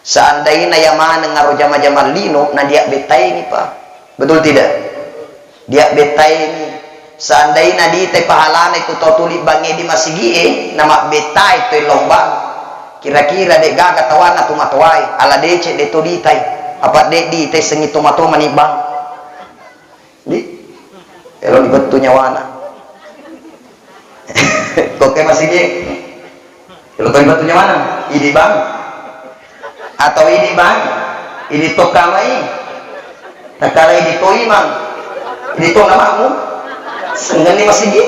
Seandaina ya maneng aro jama-jamang lino, na dia bettaini, Pak. Betul tidak? Dia bettaini. Seandaina ditai pahalana itu tau tuli bangnge di masigie, na mabbettai tu lombang. Kira-kira de gaga tawana tu matoai, ala decek de to ditai. Apa de ditai sengi toma-toma ni bang. Di, elo dibettu nyawana. Kokke masigie. Elo to dibettu nyawana. Idi bang. Atau idi bang. Idi tokkamai. Takkala idi to imang. Idi to namamu. Sengenni masigie.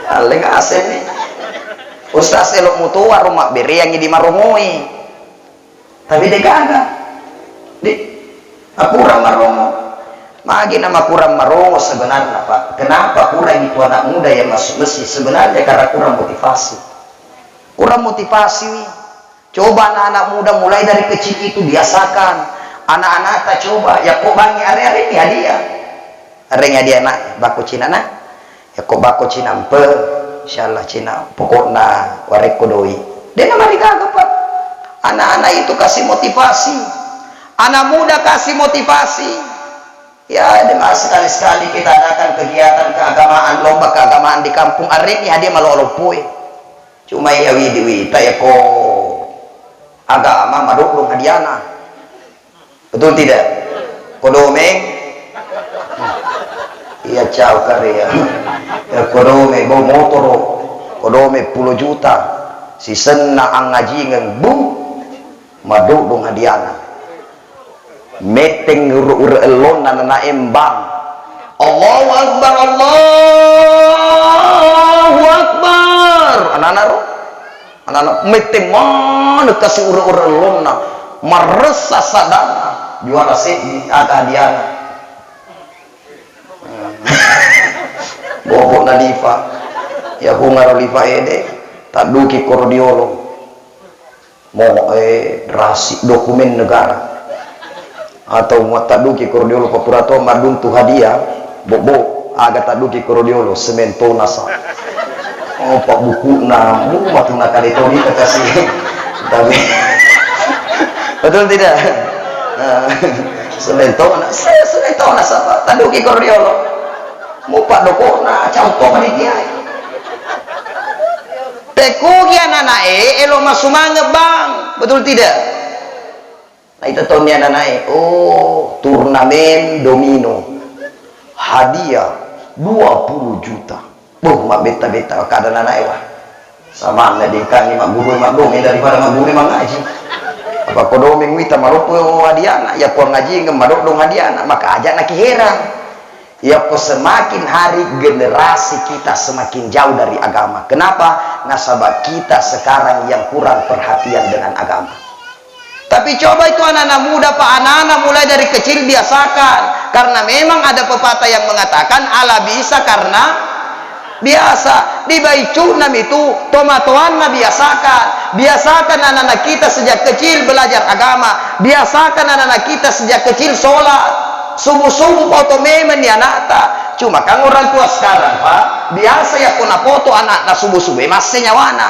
Alleng asenni. Ustaz, elo mutoa ro mabbereangi di marongoi. Tapi de gaga. Di, makurang marongo. Magi na makurang marongo sebenarnya, Pak? Kenapa kurang itu anak muda yang masuk masjid? Sebenarnya karena kurang motivasi. Kurang motivasi. Coba anak-anak muda mulai dari kecil itu biasakan. Anak-anak tak coba, ya kok bangi are-are ini hadiah. Areng adi anak, bakko cina na. Yakko bakko cina mpe, insyaallah cina. Pokokna warekko doi. Dena marigaga, Pak. Anak-anak itu kasih motivasi. Anak muda kasih motivasi. Ya, dengan sekali-sekali kita adakan kegiatan keagamaan, lomba keagamaan di kampung, areng hadiah malolo pue. Cuma iya widi wita yakko agama madoddong hadiana. Betul tidak? Kodomeng? Iya, ciao kare ya. Ya, kodomeng, bo motoro. Kodomeng pulo juta. Sisenna angajingeng, bu. Madoddong hadiana. Metteng ure-ure ellonna nana embang. Allahu Akbar, Allahu Akbar. Anak-anak ro. Anak-anak mette maneng kasi ure-ure ellonna, marressa sadanna, juara seddi aga hadiana. Bokokna lifa, ya hungaro lifa ede, tadduki koro diolo. Mo, eh, rasi dokumen negara. Atau mattadduki koro diolo papura to madduntu hadiah, bobbo, aga tadduki koro diolo, sementona sa. Oh, pak buku'na, bu, matuna kali to dita kasi. Tapi, betul tidak? Nah, sementona, se-, sementona sa, Pak. Tadduki koro diolo. Mu pak dokona, contoh panitia. Tekkugi anak-anak e, elo masumangeng, Bang. Betul tidak? Naita tonni ananae, oh, turnamen domino. Hadiah dua puluh juta. Boh, mabbetta-betta kada nanae, wah. Samanna dengkangi magguru maddome daripada magguru mangaji. Apa kodomeng wita maloppo hadiana, ya kuangaji madoddong hadiana, maka aja nakiherang. Yakko semakin hari generasi kita semakin jauh dari agama. Kenapa? Nasaba kita sekarang yang kurang perhatian dengan agama. Tapi coba itu anak-anak muda, Pak, anak-anak mulai dari kecil biasakan. Karena memang ada pepatah yang mengatakan, ala bisa karena biasa. Dibaicunna mitu, tomatoanna biasakan. Biasakan anak-anak kita sejak kecil belajar agama. Biasakan anak-anak kita sejak kecil sholat. Subuh-subuh poto memang ni anakta. Cuma kan orang tua sekarang, Pak, biasa yakko napoto anakna subuh-subuh, eh, masse nyawana.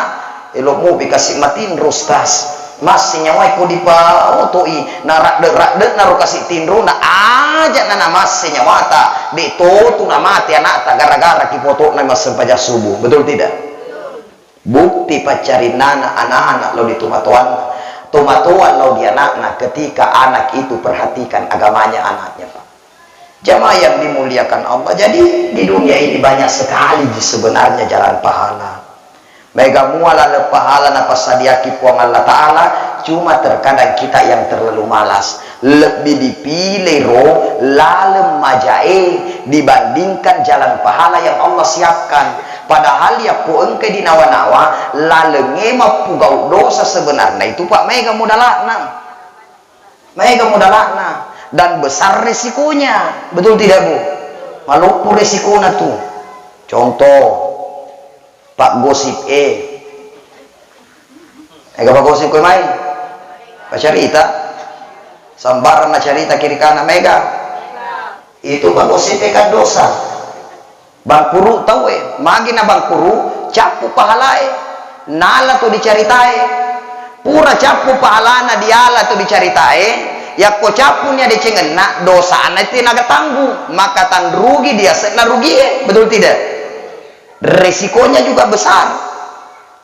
Elo mupi kasi matinro, Ustaz. Masse nyawai ko dipaotoi, na radde-radde naro kasi tinro, na aja na namasse nyawata. De totu namate anakta gara-gara kipotona massempajang subuh. Betul tidak? Bukti paccarinnana anak-anak lao di tomatoanna, tomatoa lao di anakna ketika anak itu perhatikan agamanya anaknya, Pak. Jamaah yang dimuliakan Allah, jadi di dunia ini banyak sekali sebenarnya jalan pahala. Maega mua laleng pahala napassadiaki Puang Allah Ta'ala, cuma terkadang kita yang terlalu malas. Lebbi dipilei ro laleng majae dibandingkan jalan pahala yang Allah siapkan. Padahal yakko engkai dinawa-nawa, lalengnge mappugau dosa sebenarna itu, Pak, maega modala'na. Maega modala'na dan besar resikonya. Betul tidak, Bu? Maloppo resikona tu. Contoh, Pak Gosip, eh. Ega bagosip ko mai? Pacarita. Sambarang nacarita kiri kanan mega. Itu bagosip kan dosa. Bangkuru tauwe, magi na bangkuru, cappu pahalae. Nala tu dicaritae. Pura cappu pahalana diala tu dicaritae, yakko cappu nia decengenna, dosana itu naga tanggung, maka tanrugi diasekna rugie, betul tidak? Resikonya juga besar.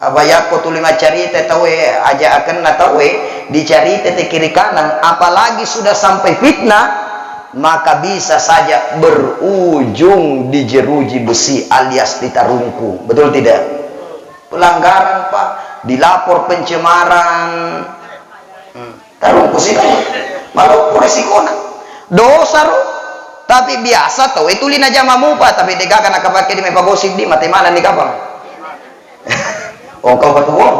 Apa yakko tuli maccarita tauwe, aja akenna tauwe, dicarita te kiri kanan, apalagi sudah sampai fitnah, maka bisa saja berujung dijeruji besi alias ditarungku. Betul tidak? Pelanggaran, Pak, dilapor pencemaran. Hmm. Tarungku sih, maloppo resikona. Dosa ro. Tapi biasa tau, eh, tuli najama mupa, tapi degaga nakapake di mepagosip di mate mana ni kapang. Oh, kau batuong?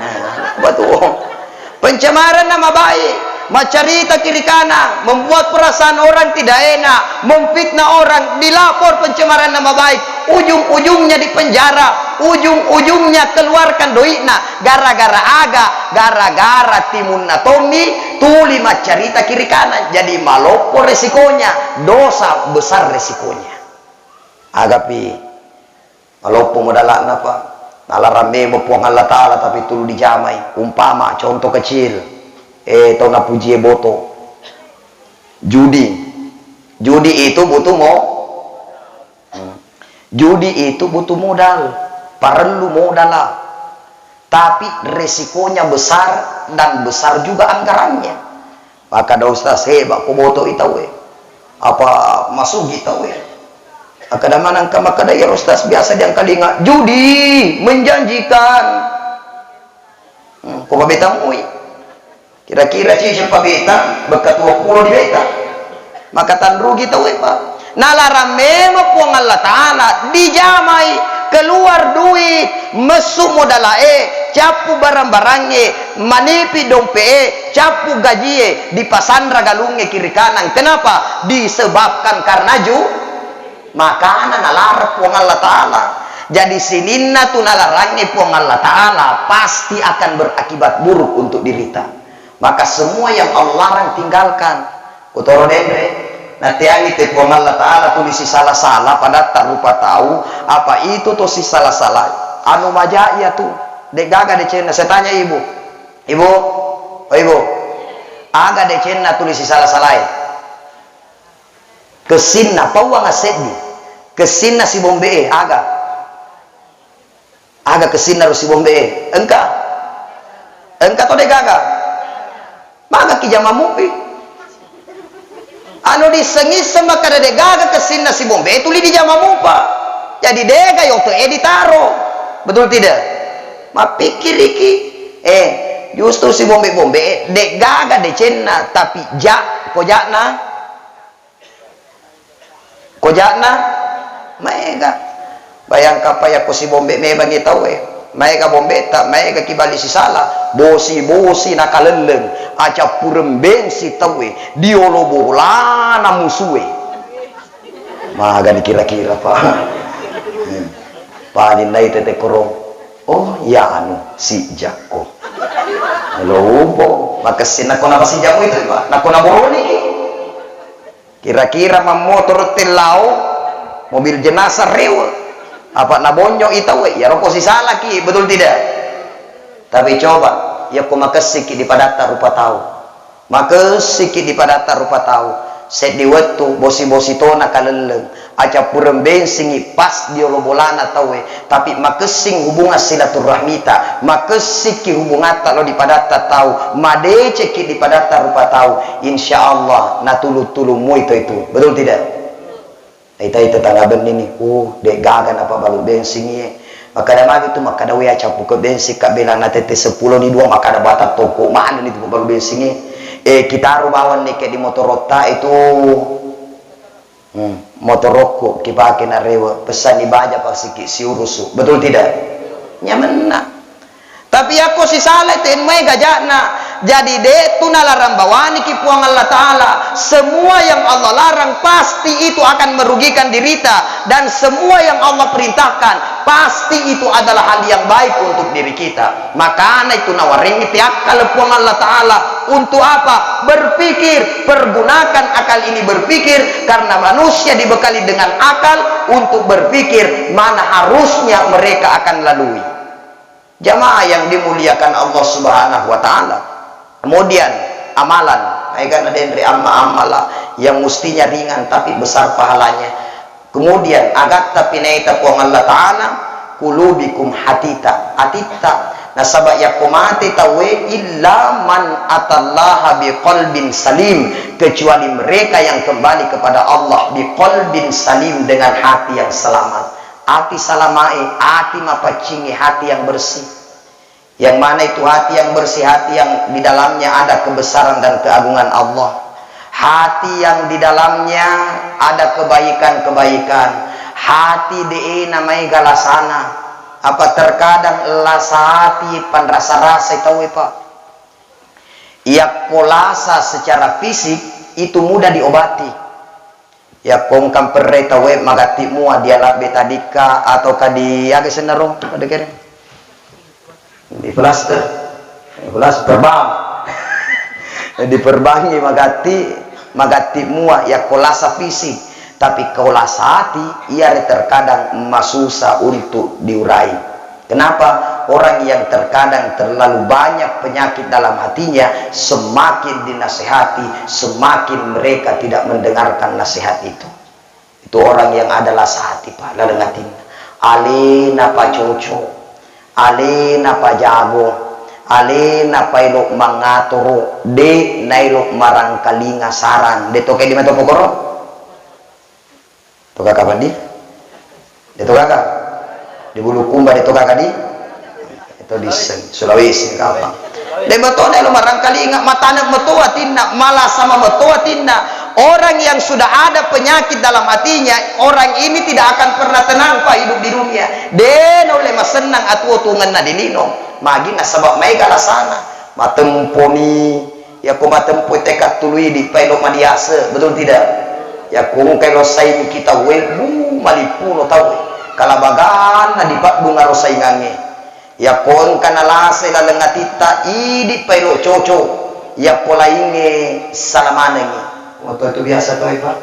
Nah, batuong. Pencemaran nama baik, macarita kiri kanan, membuat perasaan orang tidak enak, memfitnah orang, dilapor pencemaran nama baik, ujung-ujungnya di penjara, ujung-ujungnya keluarkan doikna, gara-gara aga, gara-gara timunna tommi tuli maccarita kiri kanan, jadi maloppo resikonya, dosa besar resikonya. Agapi Maloppo modala'na, Pak. Nalarang memang Puang Allah Ta'ala, tapi tulu dijamai. Umpama, contoh kecil. Eh, tau napujie boto. Judi. Judi itu butuh mo-, hmm. Judi itu butuh modal. Parellu modala. Tapi resikonya besar dan besar juga anggarannya. Makkeda ustaz, hebat ko boto'i tauwe. Apa masugi tauwe. Makkeda maneng ka makkeda, iya ustaz, biasa diangkalinga judi menjanjikan. Hmm, ko pabeta mui. Kira-kira ciceng pabeta, bekka tuo pulo di beta. Maka tanrugi tauwe, Pak. Nalarang memang Puang Allah Ta'ala, dijamai, keluar duit, messu modalae, cappu barang-barangnge, manipi dompe'e, cappu gajie, dipasanra galungnge kiri kanan. Kenapa? Disebabkan karena ju-, makana nalarang Puang Allah Ta'ala. Jadi sininna tu nalarangnge Puang Allah Ta'ala pasti akan berakibat buruk untuk dirita. Maka semua yang Allah larang tinggalkan. Kutoro denre, nateangi te Puang Allah Ta'ala tuli sisala-sala padatta rupa tau, apa itu to sisala-sala? Anu maja iya tu, de'gaga decenna. Saya tanya ibu, ibu, oh ibu, aga decenna tuli sisala-salae? Kessinna, pauang asseddi, kessinna sibombe'e, aga? Aga kessinna ro sibombe'e? Engka? Engka to de'gaga? Magaki jama mupi. Anu disseng-isseng makkeda de'gaga kessinna sibombe'e tuli dijama mupa. Jadi de'ga yoto e ditaro. Betul tidak? Mappikkiriki. Eh, justru sibombe-bombe'e de'gaga decenna, tapi ja, ko ja'na. Ko ja'na? Maega. Bayangkappa yakko sibombe memangngi tauwe. Maega bombetta, maega ki bali sisala. Bosi-bosi nakalelleng. Acappureng bensi tauwe. Diolo bolana musue. Magani kira-kira, Pak. Hmm. Paninna i tette korong. Oh, iya anu, si jakko. Lobo, makessing nakko napasijakko itu, Pak. Nakko naboroniki. Kira-kira mammotoro tellao, mobil jenazah rewe. Apa nabonyo i tauwe, iyaro ko sisalaki, betul tidak? Tapi coba, yakko makessiki di padatta rupa tau. Makessiki di padatta rupa tau. Seddi wettu, bosi-bosi tona kalelleng. Acappureng bensingngi pas di olo bolana tauwe, tapi makessing hubungan silaturahmita, makessingki hubungatta lao di padatta tau, madecekki di padatta rupa tau, insya Allah natulung-tulung moi to itu. Betul tidak? Ita-ita tangga benni ni, uh, de'gaga napabalu bensingngi e. Makkeda magi tu, makkeda, wea, cappuke bensing ka, bela natette seppulo ni dua, makkeda bata toko maneng ni tu pabalu bensingngi e. Eh, kitaro bawang nekke di motorotta itu. Hmm, motorokku kipake narewe, pesanni baja pasiki siurusu. Betul tidak? Nyamenna. Tapi yakko sisala ten maega ja'na, Jadi, de' tu nalarang bawaniki Puang Allah Ta'ala. Semua yang Allah larang pasti itu akan merugikan dirita, dan semua yang Allah perintahkan pasti itu adalah hal yang baik untuk diri kita. Makana itu nawarengngi teakkal Puang Allah Ta'ala. Untuk apa? Berpikir, pergunakan akal ini berpikir, karena manusia dibekali dengan akal untuk berpikir mana harusnya mereka akan lalui. Jamaah yang dimuliakan Allah Subhanahu wa Ta'ala. Kemudian, amalan. Maega nadenre amma-, amala yang mestinya ringan tapi besar pahalanya. Kemudian, agatta pinaita Puang Allah Ta'ala, kulubikum, hatita, atitta. Nasaba yakko mate tauwe, illa man atallaha biqalbin salim, kecuali mereka yang kembali kepada Allah biqalbin salim, dengan hati yang selamat. Ati salamae, ati mapaccingnge, hati yang bersih. Yang mana itu hati yang bersih? Hati yang di dalamnya ada kebesaran dan keagungan Allah. Hati yang di dalamnya ada kebaikan-kebaikan. Hati de'e namaega lasana. Apa terkadang lasa hati panrasa-rasai tauwe, Pak. Yakko lasa secara fisik, itu mudah diobati. Yakko engka perre tauwe magatti mua, dialabbe tadikka atau kadi aga senna ro, pada kere? Di plaster. Di plaster perbang. Diperbangi magatti, magatti mua yakko lasa fisik. Tapi ko lasa ati, iyare terkadang masusa untuk diurai. Kenapa? Orang yang terkadang terlalu banyak penyakit dalam hatinya, semakin dinasehati, semakin mereka tidak mendengarkan nasihat itu. Itu orang yang ada lasa hati, Pak, laleng atinna. Alena pacoco, alena pajago, alena paelo mangatoro, de naelo marangkalinga sarang. De toke di mato pokoro? To kaka padi? De to kaka? Di Bulukumba de to kaka di? Itu di Sen-, Sulawesi kapang. De mato naelo marangkalinga, matane mato atinna, malasa mato atinna. Orang yang sudah ada penyakit dalam hatinya, orang ini tidak akan pernah tenang, Pak, hidup di dunia. De naulle masennang atuo-tuongenna di lino. Magi nasaba maega lasana. Matemponi, yakko matempoi tekka tului di paelo madiase, betul tidak? Yakko engkai lo saini kita we, bu, malipuno tau. Kalabaganna dipaddung aro saingangnge. Yakko engka nalasai laleng atitta, idi paelo coco. Yakko laingnge salamanengngi. Waktu itu biasa tau, Pak.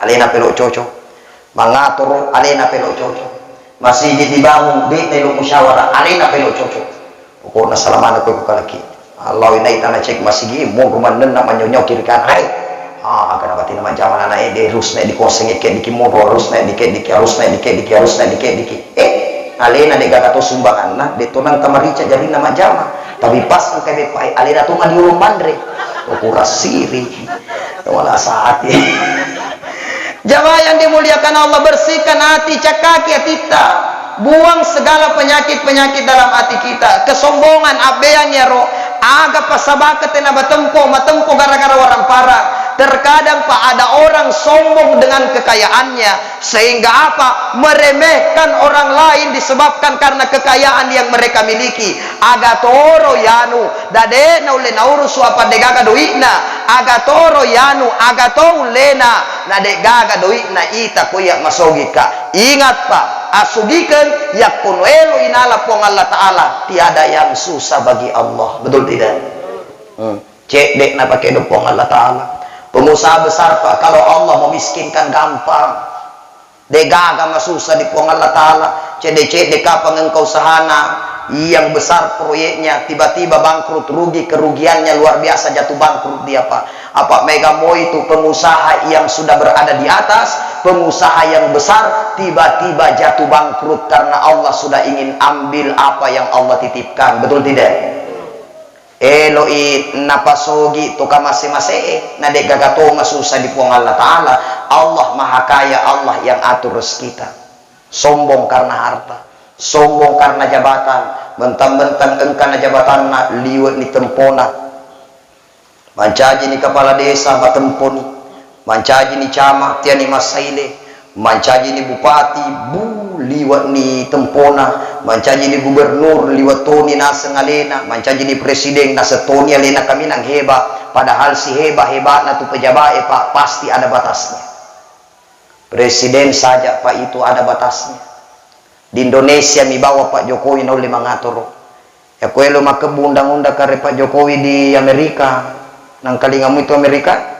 Alena pelo coco. Mangatoro, alena pelo coco. Masigi dibangun, de naelo musyawarah, alena pelo coco. Pokokna salamana koe kukalaki. Allah inai tana cek masigi, monro mannenna manyonyau kiri kanan. Hai. Ah, kenapa tina majjama anak ede, harus naik dikoseng, eke diki monro, harus naik dike diki, harus naik dike diki, harus naik dike diki. Eh, alena de gaga to sumbanganna, de to nang kamarica jarinna majjama. Tapi pas engka beppa, eh, alena to madiolo manre. Okura siri. Wala sati. Jamaah yang dimuliakan Allah, bersihkan hati, cakaki hatitta. Buang segala penyakit-penyakit dalam hati kita. Kesombongan, abbeang yaro. Aga pasabakete na batempo, matempo gara-gara warang parang. Terkadang, Pak, ada orang sombong dengan kekayaannya. Sehingga apa? Meremehkan orang lain disebabkan karena kekayaan yang mereka miliki. Aga toro yanu, dade naulle naurusu apa degaga doi'na. Aga toro yanu, aga to ullena, na degaga doi'na ita ko iya masogika. Ingat, Pak, asugikeng yakko noelo inala Puang Allah Ta'ala, tiada yang susah bagi Allah. Betul tidak? Hmm. Cedde napake do Puang Allah Ta'ala. Pengusaha besar, Pak, kalau Allah memiskinkan gampang. Degaga masussa di Puang Allah Ta'ala. Cedde-cedde kapang engka usahana yang besar proyeknya, tiba-tiba bangkrut, rugi, kerugiannya luar biasa, jatuh bangkrut dia, Pak. Apa mega moi tu pengusaha yang sudah berada di atas, pengusaha yang besar, tiba-tiba jatuh bangkrut karena Allah sudah ingin ambil apa yang Allah titipkan. Betul tidak? Elo'i napasogi to kamase-masee, na de'gaga to masussa di Puang Allah Ta'ala. Allah Maha Kaya, Allah yang atur rezekita. Sombong karena harta, sombong karena jabatan, mentang-mentang engkana jabatanna, liwe'ni tempona. Mancajini kepala desa, matemponi. Mancajini camat, tiani massaile. Mancajini bupati, bu, liwe'ni tempona, mancajini gubernur, liwe' toni naseng alena, mancajini presiden, naseng toni alena kaminang heba, padahal siheba-hebana tu pejabat e, Pak, pasti ada batasnya. Presiden saja, Pak, itu ada batasnya. Di Indonesia mi bawang Pak Jokowi naulle mangatoro. Yakko elo makkebbu undang-undang kare Pak Jokowi di Amerika, nangkalingamu itu Amerika?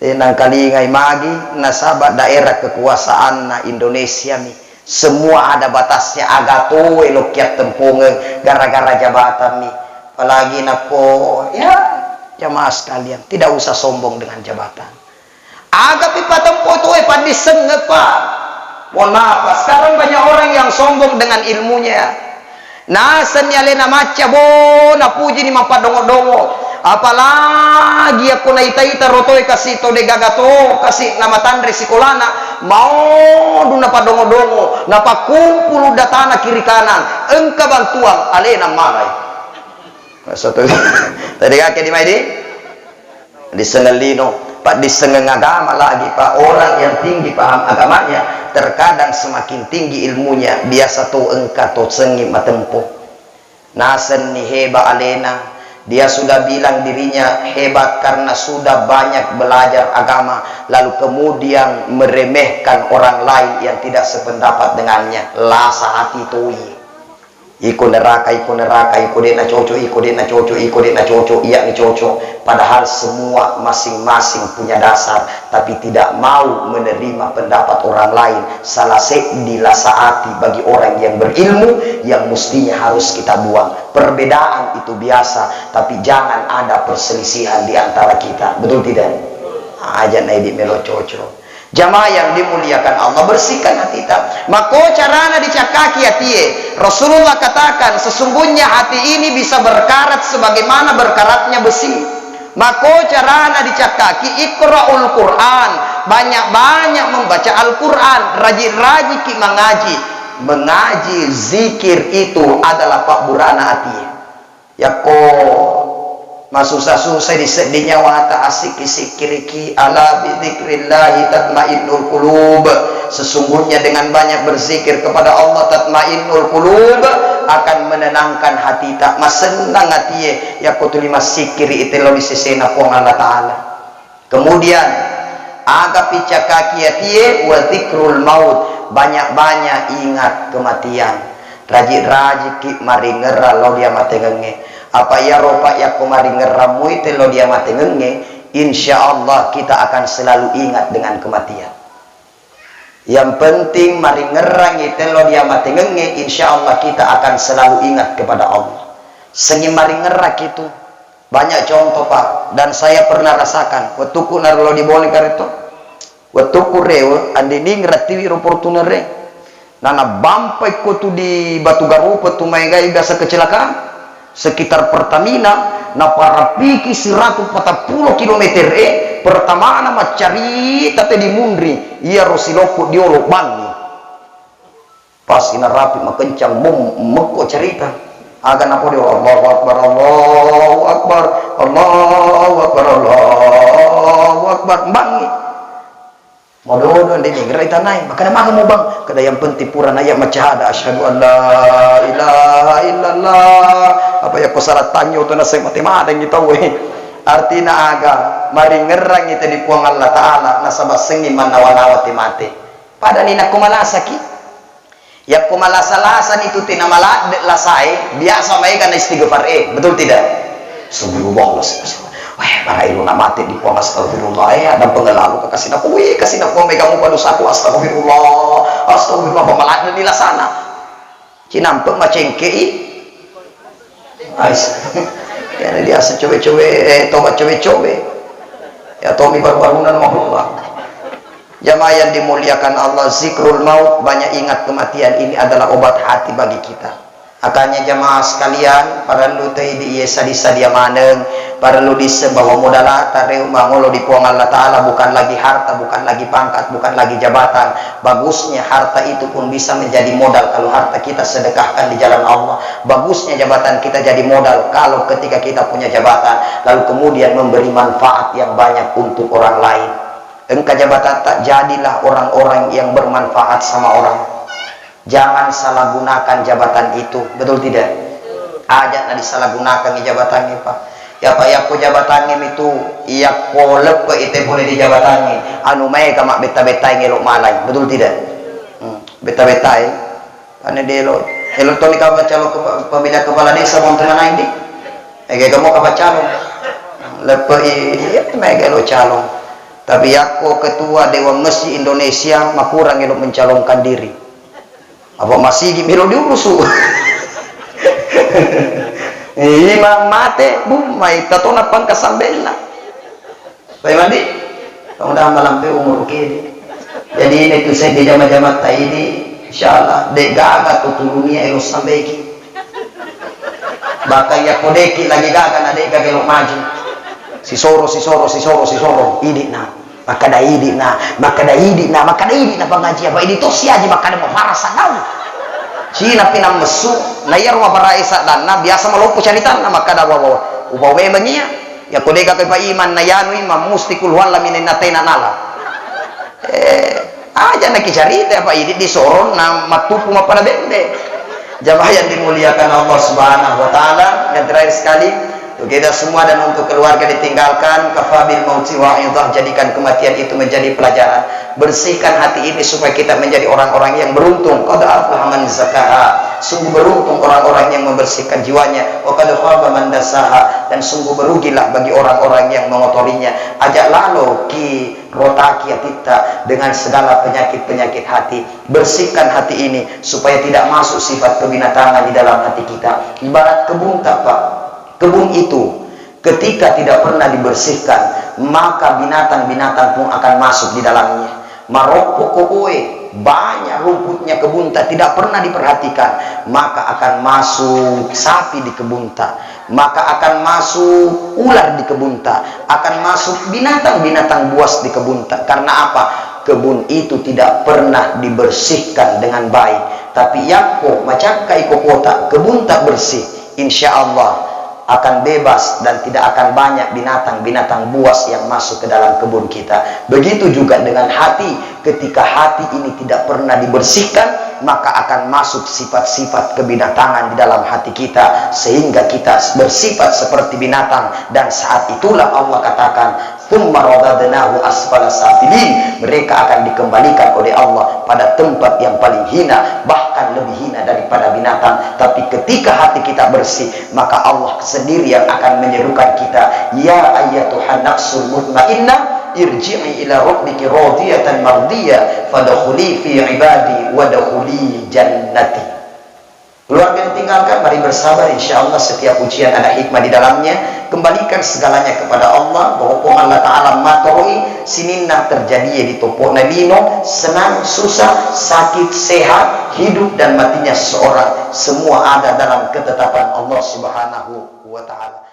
Eh, nangkalingai magi, nasaba daerah kekuasaanna Indonesia mi. Semua ada batasnya, aga to elo kiattempongeng gara-gara jabatan mi. Apalagi nakko, ya, jamaah sekalian, tidak usah sombong dengan jabatan. Aga pi patempo tu, eh, paddissengeng, Pak. Mohon maaf, Pak. Sekarang banyak orang yang sombong dengan ilmunya. Nasenni alena macca, bo, napujini mappaddongo-dongo. Apalagi yakko naita-ita rotoe kasi to degaga to, kasi namatanre sikolana, maodu napaddongo-dongo, napakkumpulu datana kiri kanan, engka bantuan, alena malai. Satu. Tadi kake di mai di? Dissengeng lino, paddissengeng agama lagi, Pak. Orang yang tinggi paham agamanya, terkadang semakin tinggi ilmunya, biasa to engka to sengit matempo. Nasenni hebat alena, dia sudah bilang dirinya hebat karena sudah banyak belajar agama, lalu kemudian meremehkan orang lain yang tidak sependapat dengannya. Lasa hati toi. Iko neraka, iko neraka, iko de'na cocok, iko de'na cocok, iko de'na cocok, iya'ni cocok. Padahal semua masing-masing punya dasar, tapi tidak mau menerima pendapat orang lain. Salah seddi lasa ati bagi orang yang berilmu yang mestinya harus kita buang. Perbedaan itu biasa, tapi jangan ada perselisihan di antara kita. Betul tidak? Aja' na idi' melo cocok. Jamaah yang dimuliakan Allah, bersihkan hatita. Mako carana dicakkaki hatie. Rasulullah katakan, sesungguhnya hati ini bisa berkarat sebagaimana berkaratnya besi. Mako carana dicakkaki, iqra'ul Qur'an, banyak-banyak membaca Al-Qur'an, rajin-rajinki mangaji. Mengaji, zikir itu adalah pabburana hatie. Yakko masusa-susa di seddi nyawata, assikki-sikkiriki, ala bidzikrillahi tatmainnul qulub. Sesungguhnya dengan banyak berzikir kepada Allah, tatmainnul qulub, akan menenangkan hatita, masennang hatie yakko tuli massikkiri itello di sesena Puang Allah Ta'ala. Kemudian, aga picakkaki atie, wa dzikrul maut, banyak-banyak ingat kematian. Rajik-rajikki maringerrang lao di amatengengnge. Apa iyaro, Pak, yakko maringerrang muite lao di amatengengnge, insya Allah kita akan selalu ingat dengan kematian. Yang penting maringerrangi tello di amatengengnge, insya Allah kita akan selalu ingat kepada Allah. Senging maringerraki tu. Banyak contoh, Pak, dan saya pernah rasakan. Wettukku narlo di Bone karetto. Wettukku rewe, andini ngerattiwi ro Portunerre. Nana bampai ko tu di Batu Garupa tu maega biasa kecelakaan. Sekitar Pertamina, naparapiki siratu patappulo kilometer e, pertamana maccarita te di munri, iyaro silokko diolo bangngi. Pas inarapi makencang, mum, mekko cerita. Aga napodi, Allahu Akbar, Allahu Akbar, Allahu Akbar, Allahu Akbar, bangngi. Mododo ndi nigera itanai, makana maga mo bang, kada yang penting pura naya maccahada, asyhadu an la ilaha illallah. Apa yakko salah tanyo tu naseng mate madengi tau e. Artina aga, maringerrangi te di Puang Allah Ta'ala, nasaba sengi mannawa-nawa te mate. Padani nakko malasaki. Yakko malasa-lasani tu tena maladde lasae, biasa maega na istighfar e, betul tidak? Astagfirullah, astagfirullah. Weh, para ilo na mate di Puang, astagfirullah, eh, ada pengelalu ke kasih naku, wih, kasih naku mega mupa dosaku, astagfirullah, astagfirullah, pamaladde ni lasana. Cinampe macengkei. Ais. Ya, biasa cobe-cobe, eh, tobat cobe-cobe. Ya, tomi baru-barunan mau Allah. Jamaah yang dimuliakan Allah, zikrul maut, banyak ingat kematian, ini adalah obat hati bagi kita. Makanya jamaah sekalian, parellu tei di iya sadi-sadia maneng, parellu disseng bahwa modalata reu mangolo di Puang Allah Ta'ala bukan lagi harta, bukan lagi pangkat, bukan lagi jabatan. Bagusnya harta itu pun bisa menjadi modal kalau harta kita sedekahkan di jalan Allah. Bagusnya jabatan kita jadi modal kalau ketika kita punya jabatan, lalu kemudian memberi manfaat yang banyak untuk orang lain. Engka jabatatta, jadilah orang-orang yang bermanfaat sama orang. Jangan salah gunakan jabatan itu, betul tidak? Aja na disalahgunakan jabatangnge, Pak. Ya, Pak, yakko jabatangnge itu, yakko leppe ite pole di jabatangnge, anu maega mabbetta-bettai ngelo malai, betul tidak? Hmm, betta-bettai. Karena dia lo, elo toni kau baca lo ke pemilihan kepala desa, mau teman lain di? Ege kamu kau calon. Leppe i, iya, maega lo calon. Tapi yakko ketua Dewan Masjid Indonesia, makurang elo mencalonkan diri. Apa masigi melo diurusu. Imam mate, bu, mai tatona pangka sambenna. Pai mandi? Kamu dah malampe umur kini. Jadi ini tu saya di jama-jama ini, insyaallah, de gaga tu turunia elo sambaiki. Bahkan ya kodeki lagi gaga na de gaga lo maju. Sisoro, sisoro, sisoro, sisoro, idi na. Makkeda idi'na, makkeda idi'na, makkeda idi'na pangaji, apa idi to siaji makkeda mafarasa kau. Cina pinang messu, na iyaro maparae saddanna, biasa maloppo caritanna, makkeda, "Wa, wa, wa, ubau memang iya." Ya ko dega kepa iman, na yanu iman, musti kul huwalla minen natena nala. Eh, aja naki carita apa idi disoro na mattupu mappada bembe. Jamaah yang dimuliakan Allah Subhanahu wa Ta'ala, yang terakhir sekali, untuk kita semua dan untuk keluarga ditinggalkan, kafa bil mauti wa'idhah, jadikan kematian itu menjadi pelajaran. Bersihkan hati ini supaya kita menjadi orang-orang yang beruntung. Qad aflaha man zakkaha. Sungguh beruntung orang-orang yang membersihkan jiwanya. Wa qad khaba man dassaha. Dan sungguh merugilah bagi orang-orang yang mengotorinya. Aja lalo ki rotaki atitta dengan segala penyakit-penyakit hati. Bersihkan hati ini supaya tidak masuk sifat kebinatangan di dalam hati kita. Ibarat kebunta, Pak. Kebun itu ketika tidak pernah dibersihkan, maka binatang-binatang pun akan masuk di dalamnya. Maroppo kokoe, banyak rumputnya kebunta, tidak pernah diperhatikan, maka akan masuk sapi di kebunta, maka akan masuk ular di kebunta, akan masuk binatang-binatang buas di kebunta. Karena apa? Kebun itu tidak pernah dibersihkan dengan baik. Tapi yakko macakkai kokota, kebunta bersih, insya Allah akan bebas dan tidak akan banyak binatang-binatang buas yang masuk ke dalam kebun kita. Begitu juga dengan hati, ketika hati ini tidak pernah dibersihkan, maka akan masuk sifat-sifat kebinatangan di dalam hati kita, sehingga kita bersifat seperti binatang. Dan saat itulah Allah katakan, "Tsumma radadnahu asfala safilin." Mereka akan dikembalikan oleh Allah pada tempat yang paling hina, bahkan lebih hina daripada binatang. Tapi ketika hati kita bersih, maka Allah sendiri yang akan menyerukan kita, "Ya ayyatuhan nafsul mutmainnah, irji'i ila rabbiki radiyatan mardiyah, fadkhuli fi ibadi wadkhuli jannati." Keluarga yang ditinggalkan, mari bersabar, insya Allah setiap ujian ada hikmah di dalamnya. Kembalikan segalanya kepada Allah, bahwa Puang Allah Ta'ala matoroi sininna terjadi di topokna lino, senang, susah, sakit, sehat, hidup dan matinya seseorang, semua ada dalam ketetapan Allah Subhanahu wa Ta'ala.